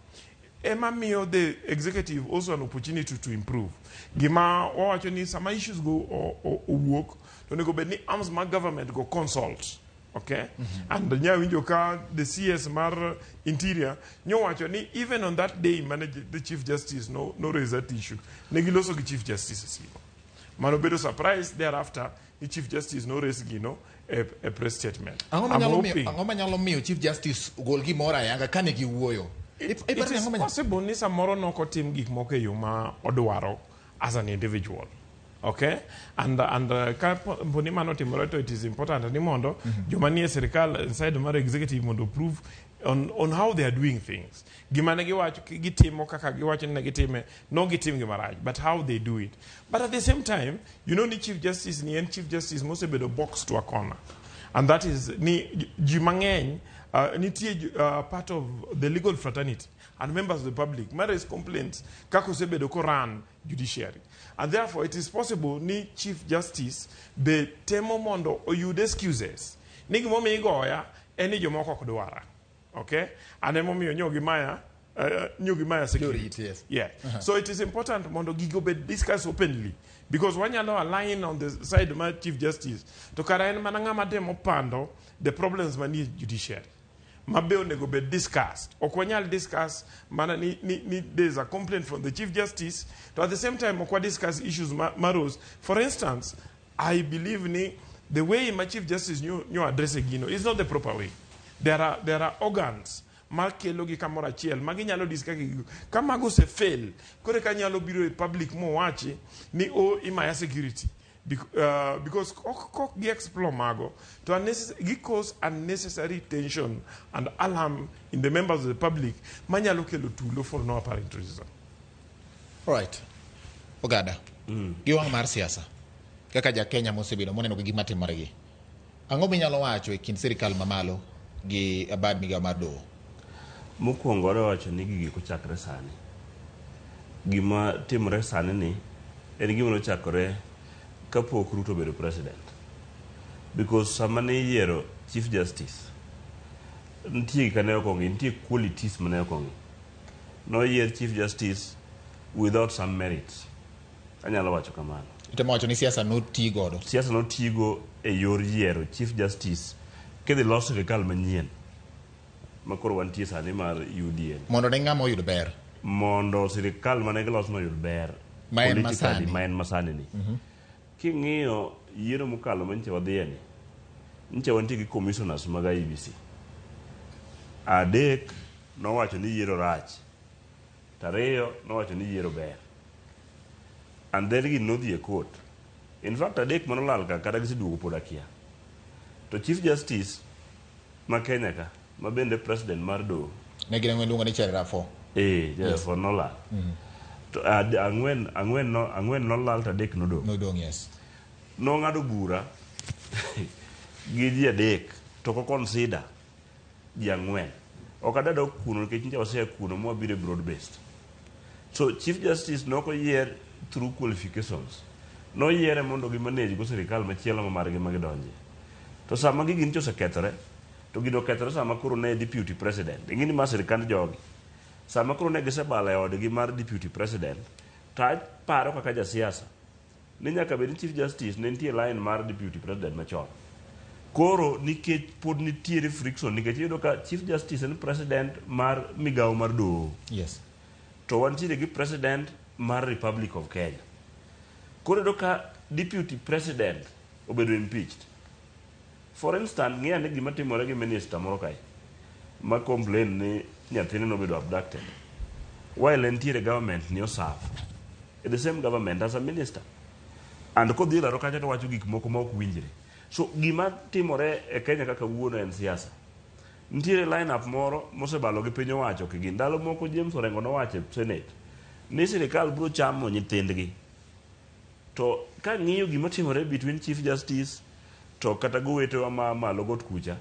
Ema miyo the executive also an opportunity to improve. Gima wawacho ni sama issues go owuok, to onego bed ni arms mag government go consult. Okay? And nya winjo ka the CS mar Interior nyowacho ni even on that day mane the Chief Justice no raise that issue, ne giloso gi Chief Justice e simo. Mano bedo surprise thereafter ni Chief Justice no raise gino e press statement. Ang'o I'm hoping manyalo miyo Chief Justice gol gimoro ayanga kane giwuoyo? It is possible ni samoro nokotim gik moko e yo ma odwaro as an individual. Okay? And ka po ni mano otimore to it is important ni mondo joma nie sirikal inside mar executive mondo prove on how they are doing things. Gima ne giwacho gitimo kaka giwacho ni ne gitime, no gitim gima rach, but how they do it. But at the same time, you know ni Chief Justice ni en Chief Justice mosebedo box to a corner. And that is ni ji mang'eny nitie part of the legal fraternity and members of the public ma raise complaints kaka osebedo koran judiciary. And therefore it is possible ni Chief Justice be temo mondo oyud excuses ni gimomiyo igoya en ni jomoko ok dwara. Okay? And emomiyo nyo gimaya security. Jorit, yes. Yeah. So it is important mondo gigo bed discussed openly because wanyalo align on the side mar Chief Justice to kara en mana ng'ama temo pando the problems manie judiciary ma be onego bed discussed. Ok wanyal discuss mana ni there is a complaint from the Chief Justice to at the same time ok wa discuss issues ma rose. For instance, I believe ni The way ma Chief Justice nyo address gino is not the proper way. There are organs ma kelo gi kamoro achiel ma ginyalo discuss gi ka mago ose fail, koro eka nyalo biro e public mowachi ni o imaya security. Because kok gi explore mago to gi cause unnecessary tension and alarm in the members of the public manyalo kelo tulo for no apparent reason. Right. Ogada. Gi wang' mar siasa. Kaka ja Kenya mosebedo moneno gi gima timore gi. Ang'o minyalo wacho e kind sirikal mamalo gi bad migao mar doho? Mokwongo adwa wacho ni gigi kochakre sani. Gima timore sani ni en gima nochakore kapok Ruto obedo president. Because sama ne iyiero Chief Justice, nitie gik mane ok ong'i, nitie qualities mane ok ong'i. Noyier Chief Justice without some merits. Anyalo wacho kamano. Itemo wacho ni siasa noti godo. Siasa notigo e yor yiero Chief Justice kidhi los sirikal manyien ma koro wantie sani mar UDA. Mondo ne ng'ama oyud ber. Mondo sirikal mane giloso no oyud ber. Ma en politically, masani. Ma en masani ni. King'iyo yiero mokalo manyicha wadhiye ni, nyicha wantie gi commissioners mag IEBC. Adek nowacho ni yiero rach. To ariyo nowacho ni yiero ber. And then gini nodhi e court. In fact, adek manolal ka kata giseduogo pod akia. To Chief Justice ma Kenya ka, ma bende president mar doho, Ne gin ang'wen luongo ni Cherera 4. Eh, yes. Nolal. To ang'wen nolal to adek nodong'. Nodong', yes. Nong'ado bura gi ji adek to ko consider ji ang'wen. Ok adwa dok kuno nikech nyicha wasea kuno mwabiro e broad based. So Chief Justice nok oyier through qualifications. Noyiere mondo gi manage go sirikal machielo ma margi ma gidonje. To sama gigi nyicha osekethore, to gino okethore sama koro ne deputy president. Ing'e ni ma sirikand jogi. Sama koro ne gisebalo e odgi mar deputy president, to aparo kaka jasiasa ni nyaka bed ni Chief Justice ne nitie line mar deputy president machon. Koro nikech pod nitiere friction, nikech iyudo ka Chief Justice en president mar migawo mar doho. To wantiere gi president mar Republic of Kenya. Koro iyudo ka deputy president obedo impeached. For instance, ng'i ane gima timore gi minister moro kae ma complain ni nyathine nobedo abducted while entiere government ni oserve in the same government as a minister, and kodhi e laro kacha to wacho gik moko ma ok winjre. So gima timore e Kenya kaka wuono en siasa. Nitiere line up moro mosebalo gi piny owacho kigi ndalo moko. James Orengo nowacho e Senate ni sirikal biro chamo nyithindgi. To kang'iyo gima timore between Chief Justice to kata gowetewa ma malo got kucha,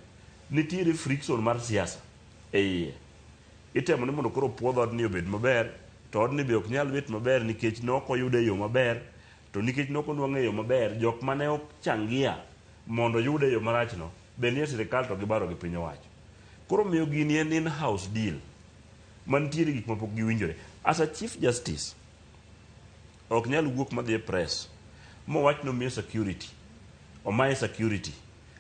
nitiere friction mar siasa e iye. Itemo ni mondo koro puodh odni obed maber, to odni be ok nyal bet maber nikech nok oyude e yo maber. To nikech nok onwang'e e yo maber, jok mane ok changia mondo oyude e yo marachno be nie sirikal to gibaro gi piny owacho. Koro miyo gini en in-house deal mantiere gik mapok giwinjore. As a Chief Justice, ok nyal wuok madhi e press mowach nomiye security, omaye security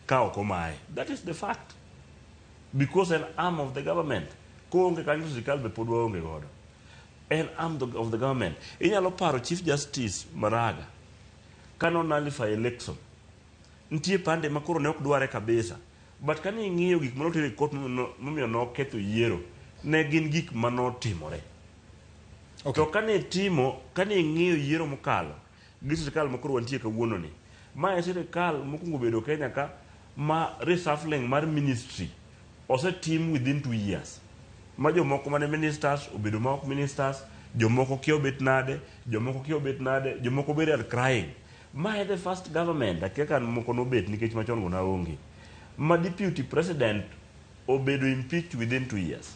ka ok omaye. That is the fact, because an arm of the government koonge kanyo, sirikal be pod waonge godo. En arm of the government. Inyalo paro Chief Justice Maraga kano nullify election, nitie pande ma koro ne ok dware kabisa, but kane ing'iyo gik manoter e court momiyo noketho yiero, ne gin gik manotimore. To kane timo, kane ing'iyo yiero mokalo gi sirikal ma koro wantie kawuono ni, ma e sirikal mokwongo bedo Kenya ka ma reshuffling mar ministry osetim within 2 years, ma jomoko mane ministers obedo ma ok ministers, jomoko kia obet nade, jomoko kia obet nade, jomoko bere are crying. Ma e the first government, akia ka moko nobet nikech machon go naonge, ma deputy president obedo impeached within 2 years.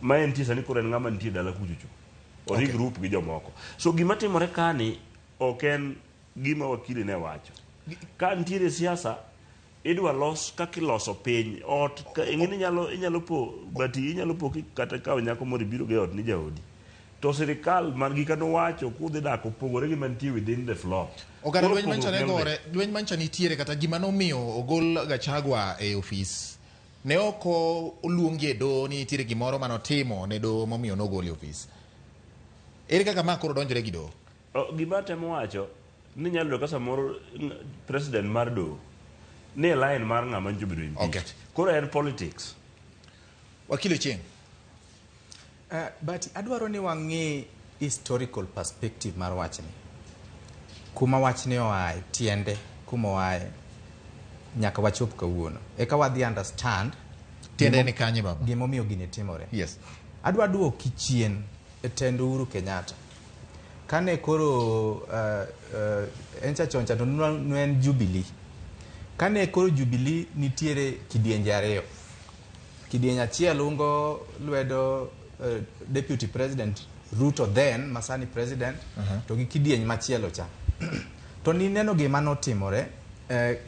Ma entie sani koro en ng'ama nitie dala kuchocho o regroup gi jomoko. So gima timore kani ok en gima wakili ne wacho ka nitiere siasa idwa los kaka iloso piny ot. Ing'e ni inyalo po bati, inyalo po kata kawo nyako moro ibiro go e ot ni jaodi, to sirikal man gi kanowacho kudhi dak opogore gi mantie within the floor. Oganda, Koro lweny mancha ne pogruok nyalo gore, lweny mancha nitiere kata gima nomiyo ogol Gachagua e ofis. Ne ok oluongi e doho ni nitiere gimoro manotimo ne doho momiyo nogole e ofis. Ere kaka ma koro donjore gi doho? O, gima atemo wacho ni nyalo yudo ka samoro president mar doho Ni e line mar ng'ama nyocha obedo impeached. Koro en politics. Wakili Ochieng. But adwaro ni wang'i historical perspective mar wachni. Kuma wachni oaye, tiende kuma oaye nyaka wachop kawuono. Eka wadhi understand Tiende ni kanye baba? Gimomiyo gini timore. Yes. Adwa duoki chien e tend Uhuru Kenyatta. Kane koro en cha chon cha to ne en Jubilee. Kane koro Jubilee nitiere kidienje ariyo. Kidieny achiel ungo lwedo Deputy President Ruto then, masani President, to gi kidieny machielo cha. To nineno gima notimore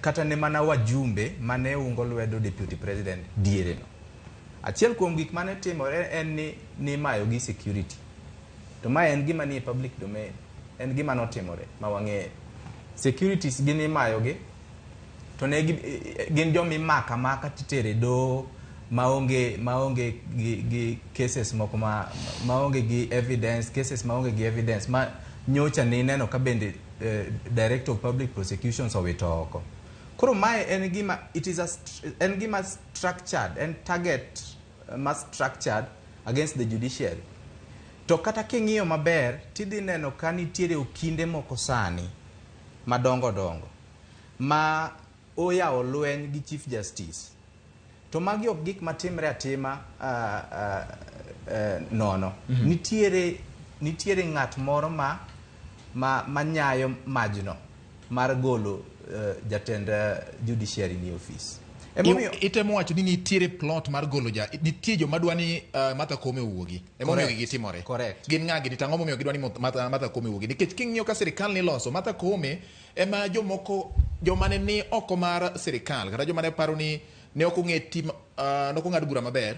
kata ne mana wajumbe mane ungo lwedo Deputy President diere no. Achiel kuom gik mane timore en ni nimayo gi security. To mae en gima nie public domain. En gima notimore ma wang'eyo. Securities gin imayo gi to ne gin joma imako amaka titere doho maonge gi cases moko maonge gi evidence, cases maonge gi evidence ma nyocha ne ineno ka bende Director of Public Prosecutions owito oko. Koro mae en gima it is a en gima structured, en target ma structured against the judiciary. To kata king'iyo maber tidhi neno ka nitiere okinde moko sani madongo dongo ma oyawo lweny gi Chief Justice. To magi ok gik matimre atima nono. Nitiere ng'at moro ma nyayo majno mar golo jatend judiciary ni office. Emomiyo Itemo wacho ni nitiere plot mar golo ja nitie joma dwa ni Martha Koome owuogi. Emomiyo gigi timore. Correct. Gin ng'a gini? Tang'o momiyo gidwa ni Martha Koome owuogi? Nikech king'iyo ka sirikal ni loso Martha Koome ema jomoko joma ne ni oko mar sirikal kata joma ne paro ni ne ok ong'e tim ne ok ong'ad bura maber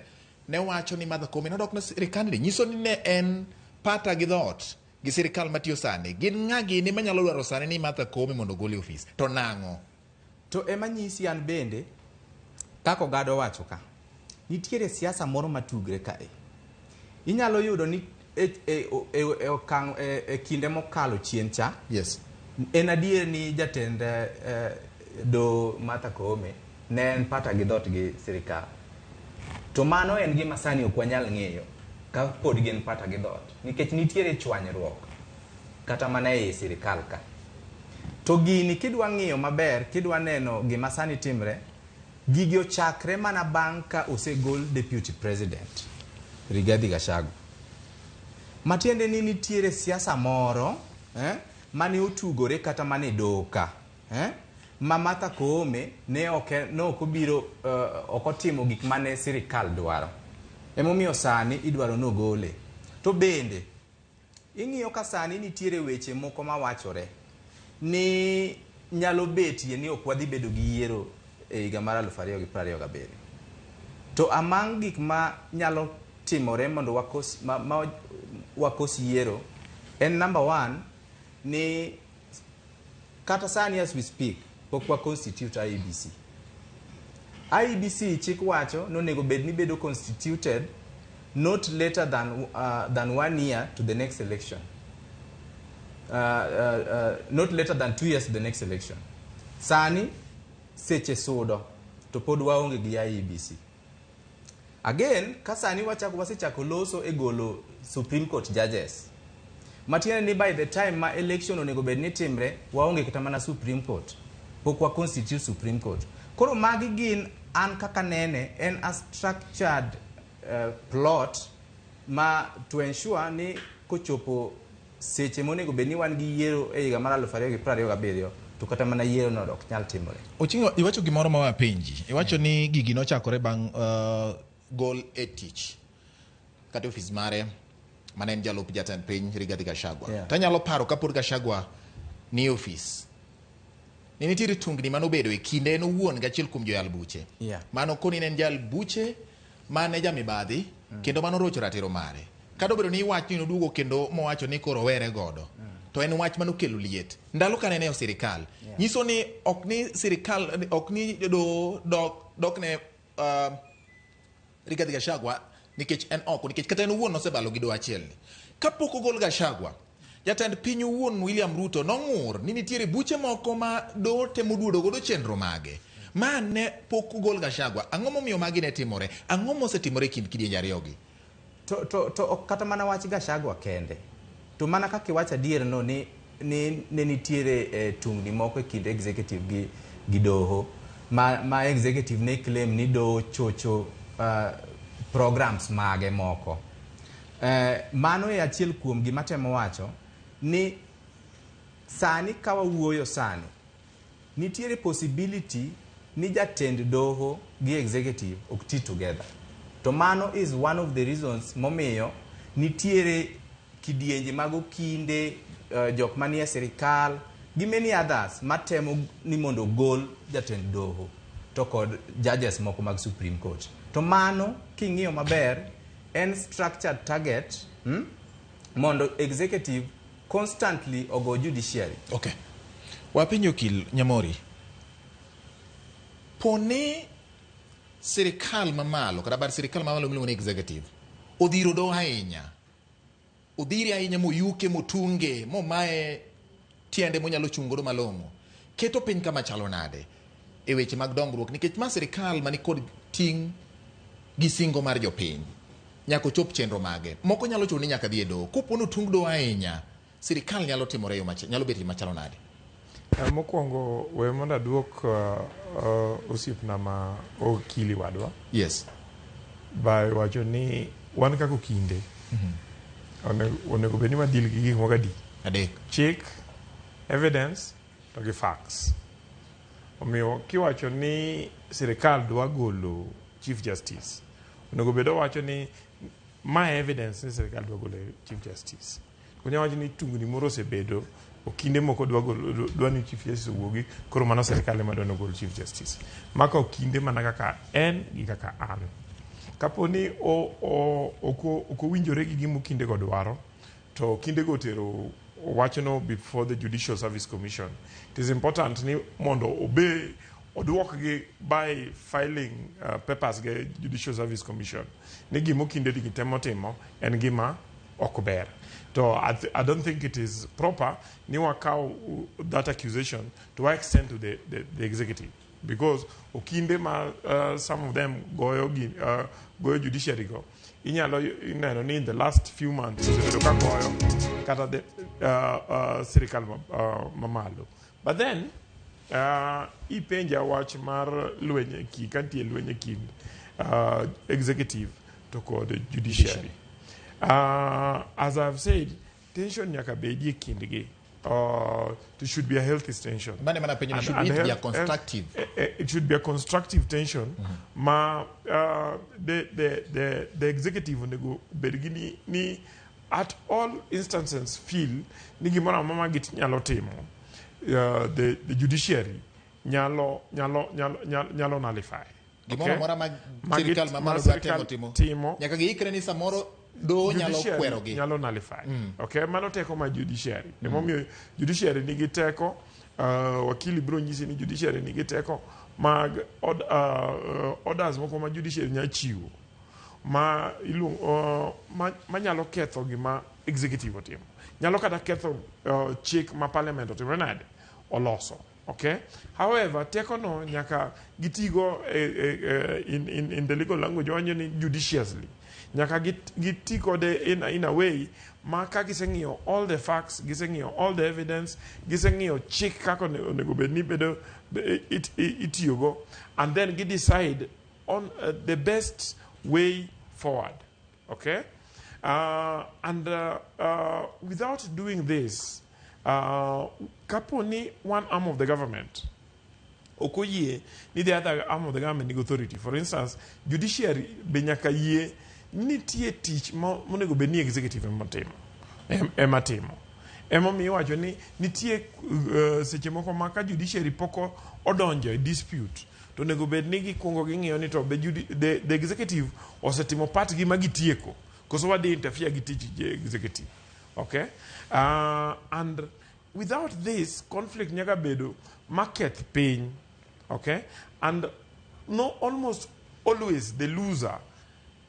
ne wacho ni Martha Koome nodok ne sirikal ni nyiso ni ne en pata gi dhoot gi sirikal matiyo sani. Gin ng'a gini manyalo dwaro sani ni Martha Koome mondo ogol e ofis? To nang'o? To ema nyisi an bende kaka Ogada owacho ka nitiere siasa moro matugre kae. Inyalo yudo ni okang' e kinde mokalo chien cha. Yes. En adier ni jatend do Martha Koome ne en pata gi dhoot gi sirikal. To mano en gima sani ok wanyal ng'eyo ka pod gin pata gi dhoot nikech nitiere chwanyruok kata mana ei sirikal ka. To gini kidwa ng'iyo maber, kidwa neno gima sani timre, gigi ochakre mana bang' ka osegol Deputy President Rigathi Gachagua. Matiende ni nitiere siasa moro mane otugore kata mana e doho ka, ma Martha Koome ne ok obiro ok otimo gik mane sirikal dwaro. Emomiyo sani idwaro nogole. To bende ing'iyo ka sani nitiere weche moko mawachore ni nyalo betie ni ok wadhi bedo gi yiero e higa mar 2027. To among gik ma nyalo timore mondo wakos yiero en number 1 ni kata sani as we speak pok wa constitute IEBC. IEBC chik wacho nonego bed ni bedo constituted not later than 1 year to the next election. Not later than 2 years to the next election. Sani seche sudo to pod waonge gi IEBC. Again, ka sani wasechako loso e golo Supreme Court judges. Matiende ni by the time ma election onego bed ni timre, waonge kata mana Supreme Court. Pok wa constitute Supreme Court. Koro magi gin an kaka nene en a structured plot ma to ensure ni kochopo seche monego bed ni wan gi yiero e higa mar 2027 to kata mana yiero no ok nyal timore. Ochieng, iwacho gimoro ma wapenji. Iwacho ni gigi nochakore bang' gol e tich kata ofis mare mane en jalup jatend piny Rigathi Gachagua. Yeah. Tanyalo paro kapod Gachagua ni e ofis ne nitiere tungni manobedo e kinde en owuon gi achiel kuom joyal buche. Yeah. Mano koni ne en jal buche mane jamibadhi kendo mano rocho ratiro mare. Kata obedo ni wach ni noduogo kendo mowacho ni koro owere godo. To en wach manokelo liet. Ndalo kane en e sirikal. Yeah. Nyiso ni ok ni sirikal ok ni do dok ne Rigathi Gachagua nikech en oko, nikech kata en owuon nosebalo gi doho achiel ni. Kapok ogol Gachagua, jatend piny owuon William Ruto nong'ur ni nitiere buche moko ma doho temo duodo godo chenro mage. Ma ne pok ogol Gachagua. Ang'o momiyo magi ne timore? Ang'o mosetimore e kind kidienje ariyogi? To ok kata mana wach Gachagua kende. To mana kaka iwacho adier no ni ne nitiere tungni moko e kind executive gi doho ma executive ne claim ni doho chocho programs mage moko. Mano e achiel kuom gima temo wacho ni sani ka wawuoyo sani nitiere possibility ni jatend doho gi executive ok ti together. To mano is one of the reasons momiyo nitiere kidienje mag okinde, jok manie sirikal gi many others matemo ni mondo ogol jatend doho to kod judges moko mag Supreme Court. To mano king'iyo maber en structured target mondo executive constantly ogo judiciary. Okay. Wapenjo okil Nyamori. Poni sirikal mamalo kata bad sirikal mamalo miluongo ni executive odhiro doho ahinya, odhire ahinya moyuke, motunge, momaye tiende monyalo chung' godo malong'o, keto piny kama chalo nade e weche mag dongruok? Nikech ma sirikal mani kod ting' gi singo mar jopiny nyaka ochop chenro mage moko nyalo chuno ni nyaka dhi e doho. Kopo ni otung doho ahinya, sirikal nyalo timore yo nyalo bet machalo nade? Mokwongo we mondo aduok osiepna ma okili wadwa by wacho ni wan kaka okinde onego bed ni wadeal gi gik moko adi? Adek. Chik, evidence to gi facts. Omiyo kiwacho ni sirikal dwa golo Chief Justice, onego bed owacho ni ma evidence ni sirikal dwa golo Chief Justice. Onya wacho ni tungni moro osebedo, okinde moko dwa golo, dwa ni Chief Justice owuogi, koro mano sirikal ema dwa ni ogol Chief Justice. Maka okinde mana kaka en gi kaka an. Kapo ni ok owinjore gi gima okinde go dwaro, to okinde go otero wachno before the Judicial Service Commission. It is important ni mondo obe oduokgi by filing papers ge Judicial Service Commission ni gima okinde gi temo timo en gima ok ber. To I don't think it is proper ni wakaw that accusation to extend to the executive, because okinde ma some of them goyo gi, goyo judiciary go, inyalo neno ni in the last few months osebedo ka goyo kata the sirikal mamalo. But then ipenja wach mar lweny e kind, ka nitie lweny e kind executive to kod judiciary. As I've said, tension nyaka bedie e kindgi. It should be a healthy tension. Mane mana penjo ni, should And it be a constructive? It should be a constructive tension ma the executive onego bed gi ni at all instances feel ni gimoro amora ma ginyalo timo, the judiciary nyalo nullify. Gimoro Okay? amora ma Ma sirikal ma mamalo dwa sirikal temo timo, nyaka giikre ni samoro doho nyalo judiciary kwerogi. Nyalo nullify. Okay, mano teko ma judiciary. Emomiyo judiciary nigi teko, wakili biro nyisi ni judiciary nigi teko mag orders moko ma judiciary nya chiwo ma iluongo manyalo ketho gima executive otimo. Nyalo kata ketho chik ma parliament otimo nade oloso. Okay? However, teko no nyaka gitigo in the legal language wanyo ni judiciously. Nyaka giti kode in a way ma ka giseng'iyo all the facts, giseng'iyo all the evidence, giseng'iyo chik kaka onego bed ni bedo itiyogo, and then gi decide on the best way forward. Okay? And without doing this, kapo ni one arm of the government ok oyie ni the other arm of the government nigi authority. For instance, judiciary be nyaka yie ni nitie tich monego bed ni executive ema timo. Ema timo. Emomiyo iwacho ni nitie seche moko ma ka judiciary pok odonjo e dispute, to onego bed ni gikwongo ging'iyo ni to be the executive osetimo part gi ma gitieko, koso wadhi interfere gi tich executive. Okay? And without this, conflict nyaka bedo maketh piny. Okay? And no, almost always the loser,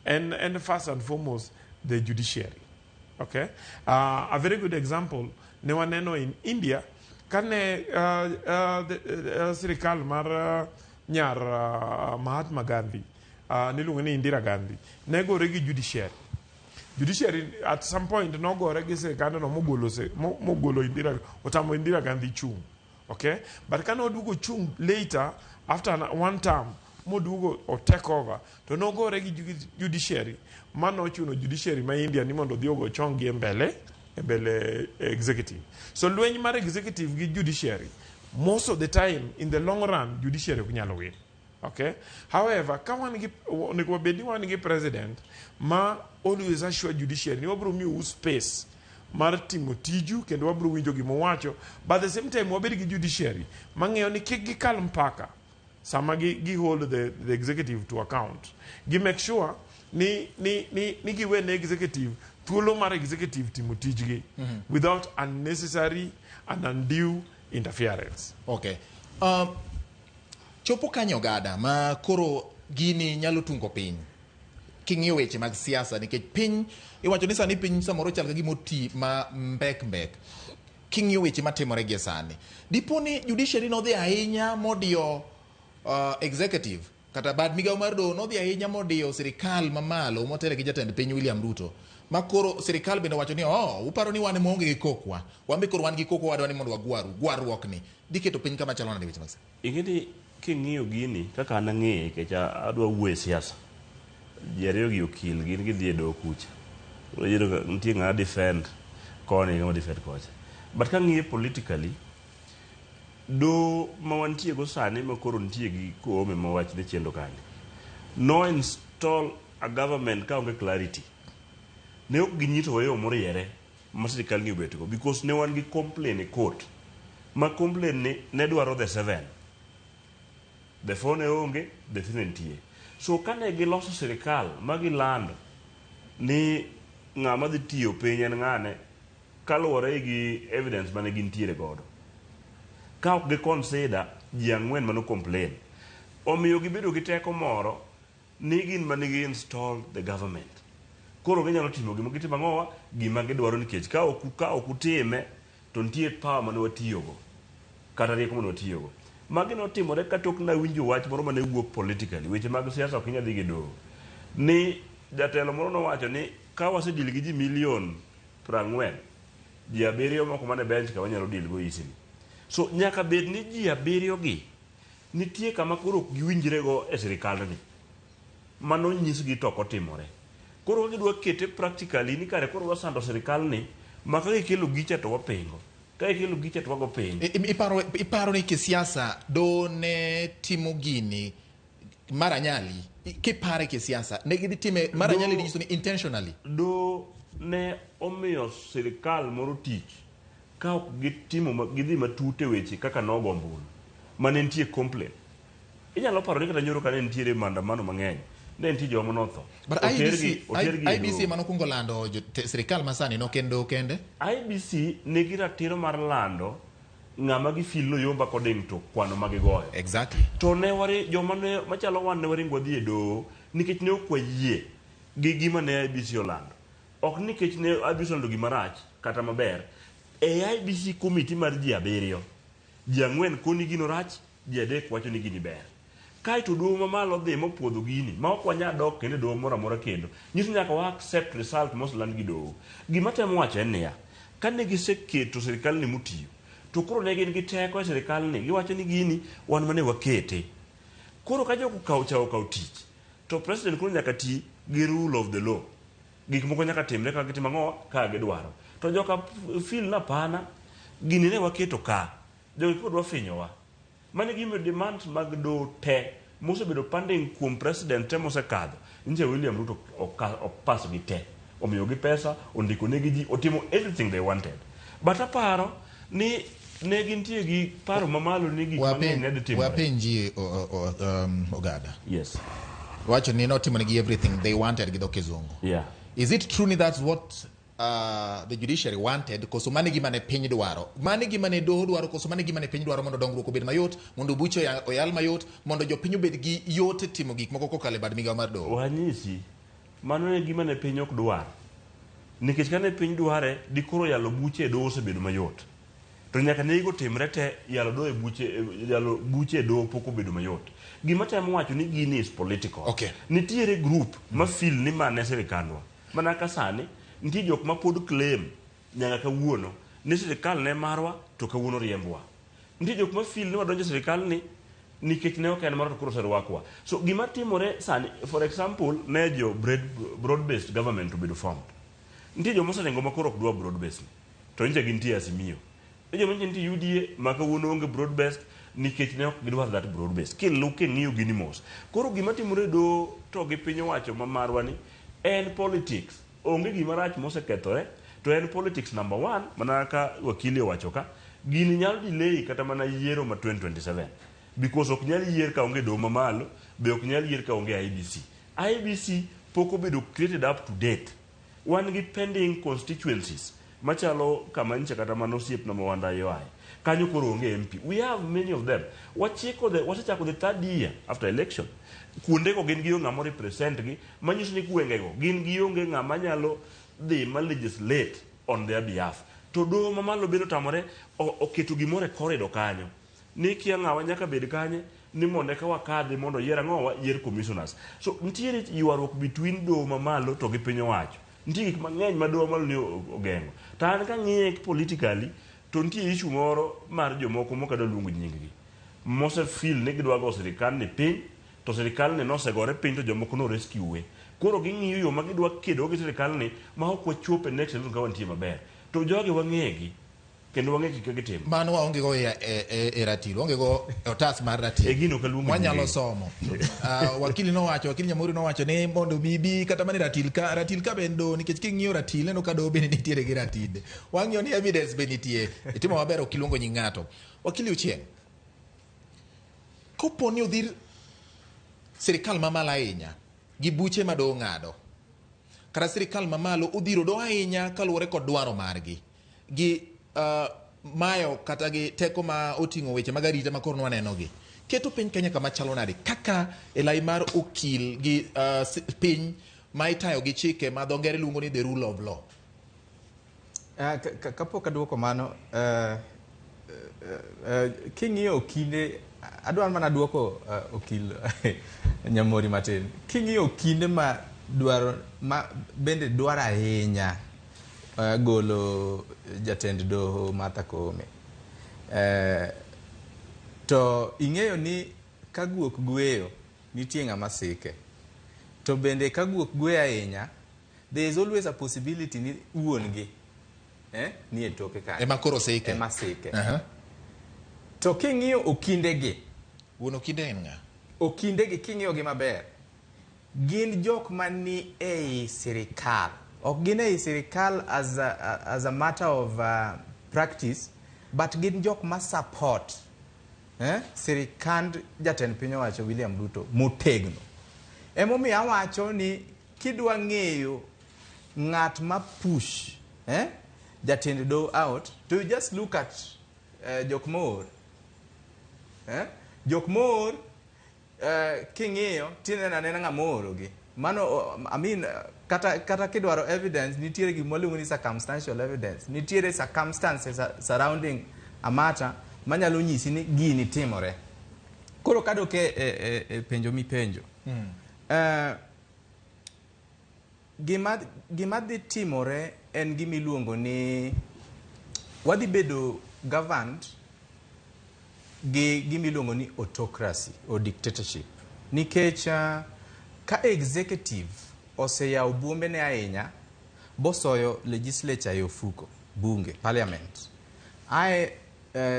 and first and foremost, the judiciary. Okay? A very good example, ne waneno in India, kane the sirikal mar nyar Mahatma Gandhi niluongo ni Indira Gandhi ne gore gi judiciary. Judiciary at some point nogore gi sirikandno mogolo se- mogolo Indira, otamo Indira Gandhi chung'. Okay, but kane oduogo chung' later after one term moduogo o take over, to nogore gi judiciary manochuno judiciary ma India ni mondo odhi ogo chong gi e mbele executive. So lweny mar executive gi judiciary, most of the time, in the long run, judiciary ok nyal win. Okay, however, ka wan gi, onego wabed ni wan gi president ma always assure judiciary ni wabiro miyou space mar timo tiju kendo wabiro winjo gimowacho, but at the same time wabed gi judiciary mang'eyo ni kik gikal mpaka sama gi hold the executive to account, gi make sure ni giwe ne executive thuolo mar executive timo tijgi without unnecessary and undue interference. Okay. Chopo kanyo ogada ma koro gini nyalo tungo piny king'iyo weche mag siasa, nikech piny iwacho ni sani piny samoro chal ka gima oti ma mbek mbek. King'iyo weche matimore gie sani, dipo ni judiciary nodhi ahinya modiyo executive kata bad migawo mar doho nodhi ahinya modiyo sirikal mamalo motelo gi jatend piny William Ruto, ma koro sirikal bende owacho ni, oh, uparo ni wan ema waonge gi kokwa, wan be koro wan gi kokwa, wadwa ni mondo wagwaru. Gwarruok ni dhi keto piny kama chalo nade weche mag siasa? Ing'e ni king'iyo gini kaka an ang'eye, nikech adwa wuoyo e siasa, ji ariyo gi okil gin gidhi e doho kucha. Koro iyudo ka nitie ng'ama defend koni, ng'ama defend kocha. But kang'iye politically, doho ma wantie go sani, ma koro nitie gi Koome ma wachne chendo kani, no install a government ka onge clarity. Ne ok ginyisowa yo moriere ma sirikal ni obetgo, because ne wan gi complain e court ma complain ni ne dwaro the seven, the four ne onge, the three ne nitie. So kane giloso sirikal ma gilando ni ng'ama dhi tiyo piny en ng'ane kaluwore gi evidence mane gintiere godo, ka ok gi consider ji ang'wen mano complain, omiyo gibedo gi teko moro ni gin manigi install the government. Koro ginyalo timo gima gitimo ang'owa gima gidwaro, nikech ka ok utime to nitie power mane watiyogo kata rieko mane watiyogo. Magi notimore ka tok nawinjo wach moro mane wuok politically, weche mag siasa ok inyal dhi gi doho, ni jatelo moro nowacho ni ka wasedeal gi ji milion 40, ji abiriyo moko mane bench ka wanyalo deal go easily. So nyaka bed ni ji abiriyo gi nitie kama koro ok giwinjre go e sirikandni mano nyisgi to ok otimore. Koro ka gidwa kete practically ni kare koro wasando sirikal ni ma ka gikelo gicha to wapingo, ka gikelo gicha to wago piny. Iparo ni kisiasa do ne timo gini maranyali? Kipare kisiasa, ne gidhi time maranyali, nyiso ni intentionally? Do ne omiyo sirikal moro tich ka ok gitimo gidhi matut e weche kaka nogo ombulu mane nitie complain. Inyalo paro ni kata nyoro kane nitiere maandamano mang'eny, ne nitie joma notho. But Otergi IEBC, otergi e IEBC doho. manokwongo lando sirikal masani nokendo kende. IEBC nigi ratiro mar lando ng'ama gifeel noyomba according to kwano ma gigoyo. To ne wari joma ne machalo wan ne waringo wadhi e doho nikech ne ok wayie gi gima ne IEBC olando. Ok nikech ne IEBC olando gima rach kata maber. E IEBC committee mar ji abiriyo, ji ang'wen koni gino rach, ji adek wacho ni gini ber. Kaeto doho mamalo dhi mopuodho gini ma ok wanyal dok kendo e doho moro amora kendo. Nyiso nyaka wa accept result moseland gi doho. Gima temo wacho en niya, kane giseketo sirikal ni motiyo, to koro ne gin gi teko e sirikal ni, giwacho ni gini wan mane wakete. Koro ka jogo okawo chako kawo tich, to president koro nyaka ti gi rule of the law. Gik moko nyaka timre kaka gitimo ang'o kaka gidwaro. To joka feel na pana, gini ne waketo ka, jogi koro dwa finyowa. Mano e gimomiyo demands mag doho te mosebedo pending kuom president te mosekadho, nyicha William Ruto opass gi te. Omiyogi pesa, ondiko negi ji, otimo everything they wanted. But aparo ni ne gintie gi paro mamalo ni gik mang'eny ne dhi timore. Wapenji ogada. Yes. Wacho ni notimo negi everything they wanted gi dho kizungu. Is it true ni that's what the judiciary wanted, koso mano e gima ne piny dwaro? Mano e gima ne doho dwaro, koso mano e gima ne piny dwaro mondo dongruok obed mayot, mondo buche oyal mayot, mondo jopiny obed gi yot e timo gik moko kokalo e bad migawo mar doho? Wanyisi, mano e gima ne piny ok dwar. Nikech kane piny dware, dikoro yalo buche e doho osebedo mayot. To nyaka ne gigo timre te, yalo doho e buche, yalo buche e doho pok obedo mayot. Gima temo wacho ni gini is political. Nitiere group ma feel ni ma ne sirikandwa. Mana ka sani, nitie jok ma pod claim nyaka kawuono ni sirikal ne marwa to kawuono riembwa. Nitie jok ma feel ni wadonjo e sirikal ni nikech ne ok en marwa to koro oserwakwa. So gima timore sani, for example, ne jo broad based government obedo formed. Nitie joma oseringo ma koro ok dwa broad based ni. To nyicha gintie Azimio. Nitie joma nyicha nitie UDA ma kawuono onge broad based nikech ne ok gidwar that broad based. Kilu king'iyo gini mos. Koro gima timore e doho to gi piny owacho ma marwa ni en politics. Onge gima rach mosekethore to en politics number one mana kaka wakili owacho ka. Gini nyalo delay kata mana yiero ma 2027 because ok nyal yier ka onge doho mamalo, be ok nyal yier ka onge IEBC. IEBC pok obedo created up to date. Wan gi pending constituencies machalo kama nyicha kata mana osiepna ma Wanda oaye. Kanyo koro onge MP. We have many of them. Wachiko the, wasechako the third year after election. Kuondego gin gi ng'ama represent gi, manyiso ni gwengego gin gi onge ng'ama nyalo dhi ma legislate on their behalf. To doho mamalo bende otamore oketo gimoro e corridor kanyo. Ni kia ng'awa nyaka bed kanye ni mondo eka wakadhi mondo yier ang'owa yier commissioners. So nitiere ywaruok between doho mamalo to gi piny owacho. Nitie gik mang'eny ma doho mamalo ni ogeng'o. To an kang'iye politically to nitie issue moro mar jomoko mok adwa luongo nying gi. Mose feel ni gidwa go sirikal ni piny to sirikal ni nosegore piny to jomoko no rescue. Koro ging'iyo yo ma gidwa kedo gi sirikal ni ma ok wachopo e next election ka wantie maber. To jogi wang'egi kendo wang'e gik gitimo. Mano waonge go e ratil, waonge go e otas mar ratil. E gino ok aluongo Wanyalo nyinge. somo. Wakili nowacho, wakili Nyamori nowacho ni mondo mi bi kata mana e ratil ka, ratil ka be en doho nikech king'iyo ratil ineno ka doho bende nitiere gi ratinde. Wang'iyo ni evidence be nitie. Itimo maber ok iluongo nying ng'ato. Wakili Ochieng', kopo ni odhir sirikal mamalo ahinya gi buche ma doho ng'ado, kata sirikal mamalo odhiro doho ahinya kaluwore kod dwaro margi gi mayo kata gi teko ma oting'o weche mag arita ma koro nwaneno gi, keto piny Kenya kama chalo nade kaka e lai mar okil gi piny ma itayo gi chike ma dho ngere luongo ni the rule of law? Kapok aduoko mano, king'iyo okinde, adwaro mana duoko okil Nyamori matin. King'iyo okinde ma dwaro ma bende dwaro ahinya golo jatend doho Martha Koome, to ing'eyo ni ka guok gweyo nitie ng'ama sike, to bende ka guok gweyo ahinya there is always a possibility ni wuon gi ni e toke kanyo ema koro sike, ema sike. To king'iyo okindegi, wuon okinde en ng'a? Okindegi king'iyo gi maber, gin jok mani ei sirikal. Ok gin ei sirikal as a matter of practice, but gin jok ma support sirikand jatend piny owacho William Ruto motegno. Emomiyo awacho ni kidwa ng'eyo ng'at ma push jatend doho out, to you just look at jok moor. Jok moor king'iyo tineno anena ng'ama oorogi. Mano, I mean, kata kidwaro evidence, nitiere gima waluongo ni circumstantial evidence. Nitiere circumstances surrounding a matter manyalo nyisi ni gini timore. Koro kadok e penjo mipenjo. Gima dhi timore en gima iluongo ni wadhi bedo governed gi gima iluongo ni autocracy or dictatorship. Nikech ka executive oseyawo buombene ahinya, bosoyo legislature e ofuko, bunge, parliament. Ae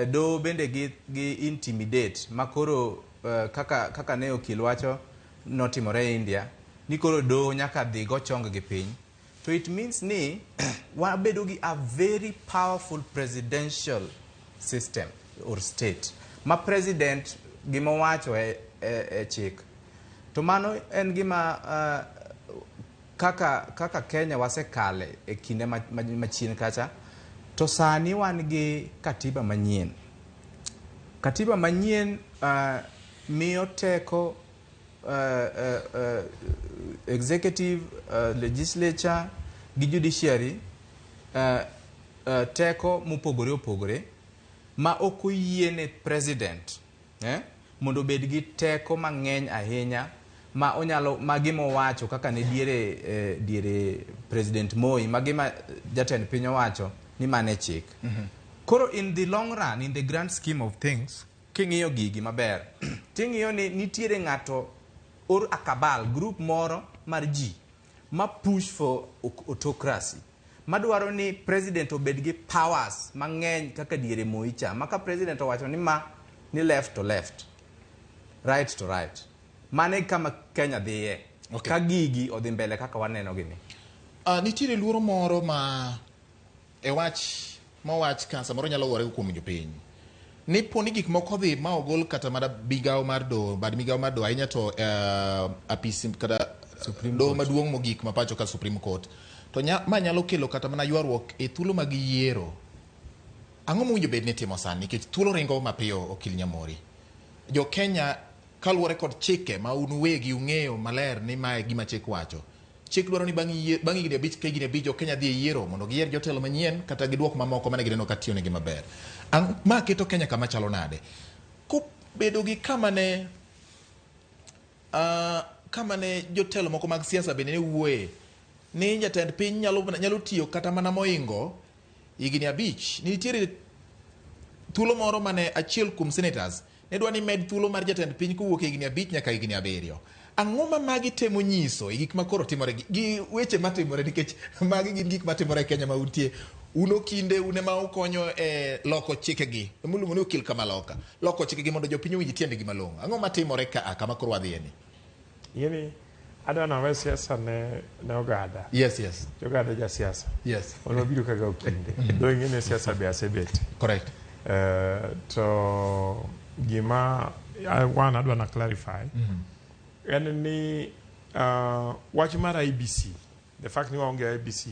doho bende gi intimidate makoro kaka ne okil wacho notimore e India, ni koro doho nyaka dhi go chong gi piny. To it means ni wabedo gi a very powerful presidential system or state ma president gima owacho e chik. To mano en gima kaka Kenya wasekale e kinde machien kacha, to sani wan gi katiba manyien. Katiba manyien miyo teko executive, legislature gi judiciary teko mopogore opogore. ma ok oyiene president mondo obed gi teko mang'eny ahinya ma onyalo ma gima owacho kaka ne diere diere President Moi ma gima jatend piny owacho ni mane chik. Koro in the long run, in the grand scheme of things, king'iyo gigi maber, ting'iyo ni nitiere ng'ato or a cabal, group moro mar ji ma push for autocracy, madwaro ni president obed gi powers mang'eny kaka diere Moi cha, ma ka president owacho ni ma ni left to left, right to right. Mane kama Kenya dhiye. Ka gigi odhi mbele kaka waneno gini. Nitiere luoro moro ma e wach mowach ka samoro nyalo gore kuom jopiny. Ni po ni gik moko dhi ma ogol kata mana migawo mar doho, bad migawo mar doho ahinya to apis kata doho maduong' mogik ma pacho ka Supreme Court. To ma nyalo kelo kata mana ywaruok e thuolo mag yiero. Ang'o mowinjo bed ni itimo sani nikech thuolo ringo mapiyo Okil Nyamori. Jo Kenya kaluwore kod chike ma un uwegi ung'eyo maler ni mae gima chik wacho. Chik dwaro ni bang' higni 5 ka higni 5 jo Kenya dhi e yiero mondo giyier jotelo manyien kata giduok mamoko mane gineno ka tiyonegi maber. Ma keto Kenya kama chalo nade? Kobedo gi kama ne jotelo moko mag siasa bende ne wuoye ni jatend piny nyalo tiyo kata mana moingo higni 5. Nitiere thuolo moro mane achiel kuom senators ne dwa ni med thuolo mar jatend piny kowuok e higni 5 nyaka higni 7. Ang'o ma magi temo nyiso e gik ma koro timore gi weche matimore nikech magi gin gik matimore e Kenya ma untie. Un okinde un ema ukonyo e loko chikegi. Emiluongo ni okil kamaloka. Loko chikegi mondo jopiny owinj tiendgi malong'o. Ang'o matimore ka kama koro wadhiye ni? Ing'eni adwa nawe siasa ne oganda. Yes, yes. Oganda ja siasa. Yes. Wan wabiro kaka okinde. Dho ing'eni siasa be asebet. Correct. To gima wan adwa na clarify. En ni wach mar IBC, the fact ni waonge IBC,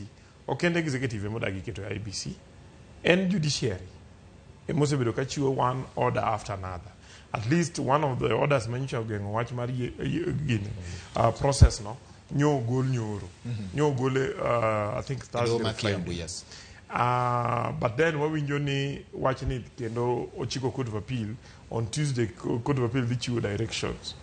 ok en executive emodagi keto IBC, en judiciary emosebedo ka chiwo one order after another. At least one of the orders manyicha ogeng'o wach mar gini process no nyo ogol nyoro. Nyo ogole I think Thursday or Friday. Yes. But then wawinjo ni wach ni kendo ochiko Court of Appeal on Tuesday. Court of Appeal dhi chiwo directions.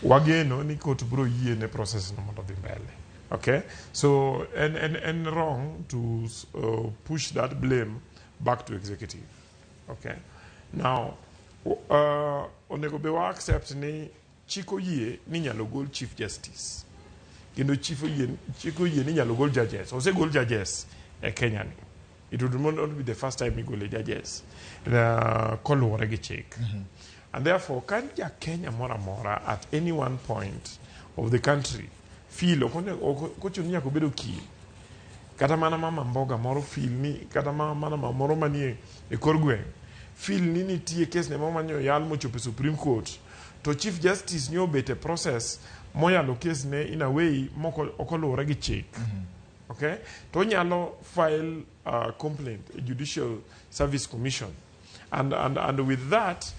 Wageno ni court bro yie ne process no mondo dhi mbele. Okay? So and wrong to push that blame back to executive. Okay? Now onego be wa accept ni chik oyie ni nyalo gol Chief Justice. Kendo chik oyie ni nyalo gol judges. Osegol judges e Kenya ni. It would not be the first time igole judges koluwore gi chik. And therefore, kan ja Kenya moro amora at any one point of the country feel okochuno ni nyaka obed okil. Kata mana mama mboga moro feel ni kata mana mama moro manie e kor gweng' feel ni nitie kes ne moro mane oyal mochopo e Supreme Court to Chief Justice nyo obet e process moyalo kes ne in a way moko ok oluwore gi chik. Okay? To onyalo file a complaint e Judicial Service Commission. And with that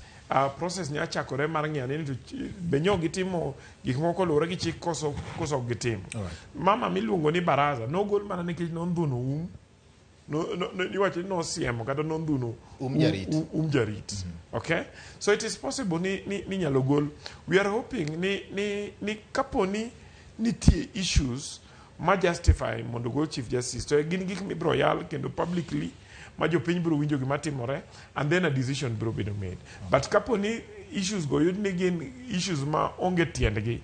process nya chakore mar ng'iyo ni to be nyo gitimo gik moko koluwore gi chik koso ok gitimo. Mama miluongo ni baraza nogol mana nikech nondhuno iwacho ni nosiemo kata nondhuno jarit. Okay? So it is possible ni nyalo gol. We are hoping ni kapo ni nitie issues ma justify mondo gol Chief Justice to gin gik mibiro yal kendo publicly ma jopiny biro winjo gima timore and then a decision biro bedo made. But kapo ni issues go yud ni gin issues ma onge tiendgi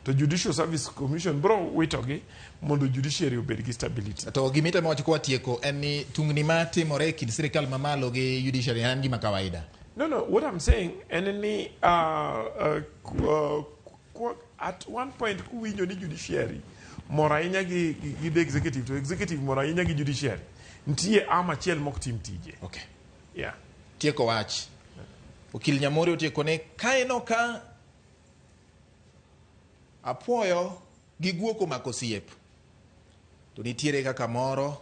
to Judicial Service Commission biro witogi mondo judiciary obed gi stability. To gimitemo wacho kwa tieko en ni tungni ma timore e kind sirikal mamalo gi judiciary en gima kawaida. No, what I'm saying en ni at one point kuwinjo ni judiciary mor ahinya gi the executive to executive mor ahinya gi judiciary nitie arm achiel mok tim tije. Okay. Yeah. Tieko wach. Okil Nyamori otieko ne kaeno ka apuoyo gi guok omako osiep to nitiere kaka moro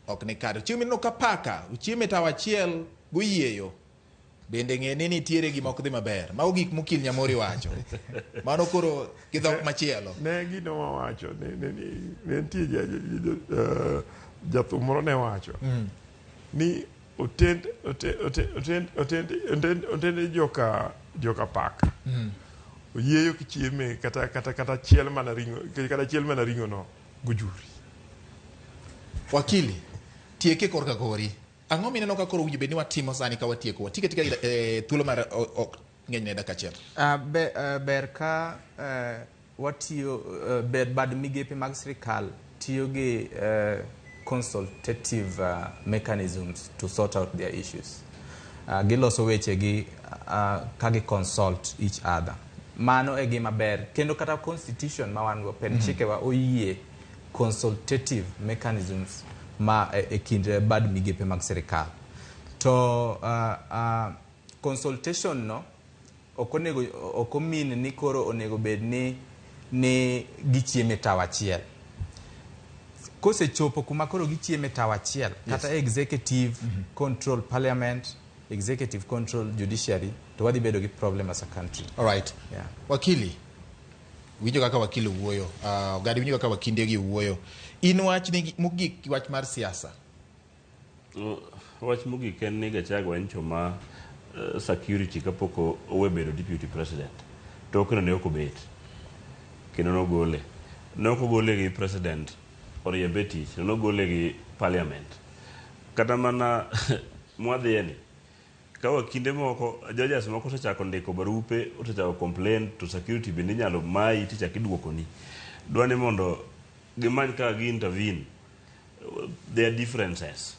ok ni kare. Chieng' mineno ka paka ochiemo e tawo achiel goyieyo bende ng'e ni nitiere gima ok dhi maber. Mago gik mokil Nyamori wacho. Mano koro gi dhok machielo. Ne gino wawacho ne nitie jathum moro ne wacho ni Otend ote- ote- otend otend otend otende joka joka pak oyieyo kichieme kata kata kata chiel mana ring'o kata chiel mana ring'o no gojuri. Wakili, tieke korka kori. Ang'o mineno ka koro owinjo bed ni watimo sani ka watieko? Watieke tika eh, thuolo mar ok ng'eny ne dakika achiel. Ber ka watiyo ber bad migepe mag sirikal tiyo gi consultative mechanisms to sort out their issues. Giloso wechegi ka gi consult each other. Mano e gima ber. Kendo kata constitution ma wan go pend chikewa oyie consultative mechanisms ma e kind bad migepe mag sirikal. To consultation no ok onego ok omin ni koro onego bed ni gichiemo e tawo achiel. Kosechopo kuma koro gichiemo e tawo achiel kata executive control parliament, executive control judiciary, to wadhi bedo gi problem as a country. All right. Yeah. Wakili, winjo kaka wakili wuoyo. Ogadi winjo kaka wakinde gi wuoyo. In wach ni mogik wach mar siasa. Wach mogik en ni Gachagua en choma security kapok owe bedo deputy president. Tokno ne ok obet. Kendo nogole. Ne ok ogole gi president oriembe tich, to nogole gi parliament. Kata mana mwadhiye ni, ka wakinde moko, judges moko osechako ndiko barupe, osechako complain to security bende inyalo mayi tichak iduokoni. Dwa ni mondo gimany kaka gi intervene their differences.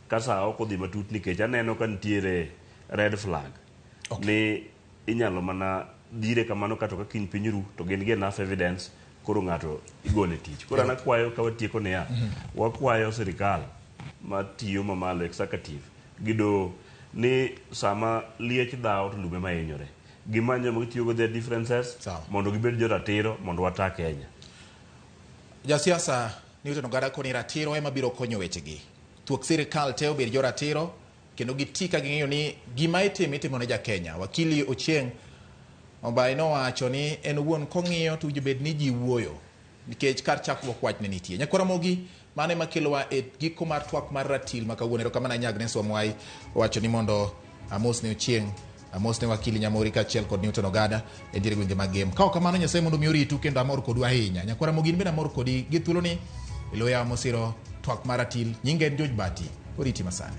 Ka sa ok odhi matut nikech aneno ka nitiere red flag. Ni inyalo mana dhire kamano kato ka kiny piny ru to gin gi enough evidence koro ng'ato igole tich. Koro an akwayo ka watieko niya, wakwayo sirikal matiyo mamalo executive gi doho ni sama liech dhawo to lume mahinyore. Gimany joma gitiyo go their differences mondo gibed joratiro mondo wata Kenya. Jasiasa Newton Ogada koni ratiro ema biro konyo wechegi. Thuok sirikal te obed joratiro kendo giti ka ging'eyo ni gima itimo itimo ne ja-Kenya. Wakili Ochieng' Obai nowacho ni en owuon kong'iyo to winjo bed ni ji wuoyo nikech kar chakruok wach ne nitie. Nyakwar Ramogi, mano ema kelowa e giko mar twak mar ratil ma kawuono. Erokamano ahinya Agnes Wamwai owacho ni mondo amos ne Ochieng', amos ne wakili Nyamori kaachiel kod Newton Ogada e dier gwenge mag Gem. Ka ok kamano Nyasaye mondo mi oritu kendo amor kodu ahinya. Nyakwar Ramogi in bende amor kodi gi thuoloni iluya mosiro twak mar ratil. Nyinga en George Bati. Oriti masani.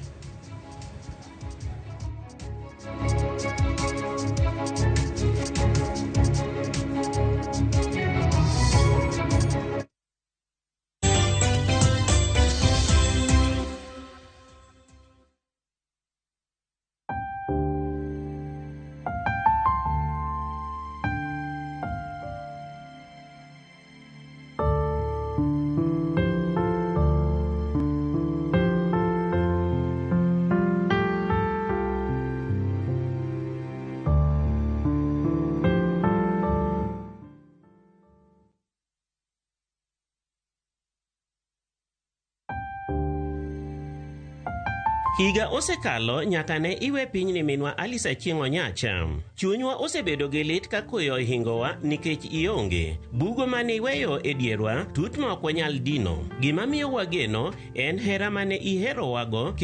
Higa osekalo nyaka ne iwe pinyni minwa Alice Achieng' Onyacha. Chunywa osebedo gi lit ka koyo ohingowa nikech ionge. Bugo mane iweyo e dierwa tut ma ok wanyal dino. Gima miyowa geno en hera mane iherowago.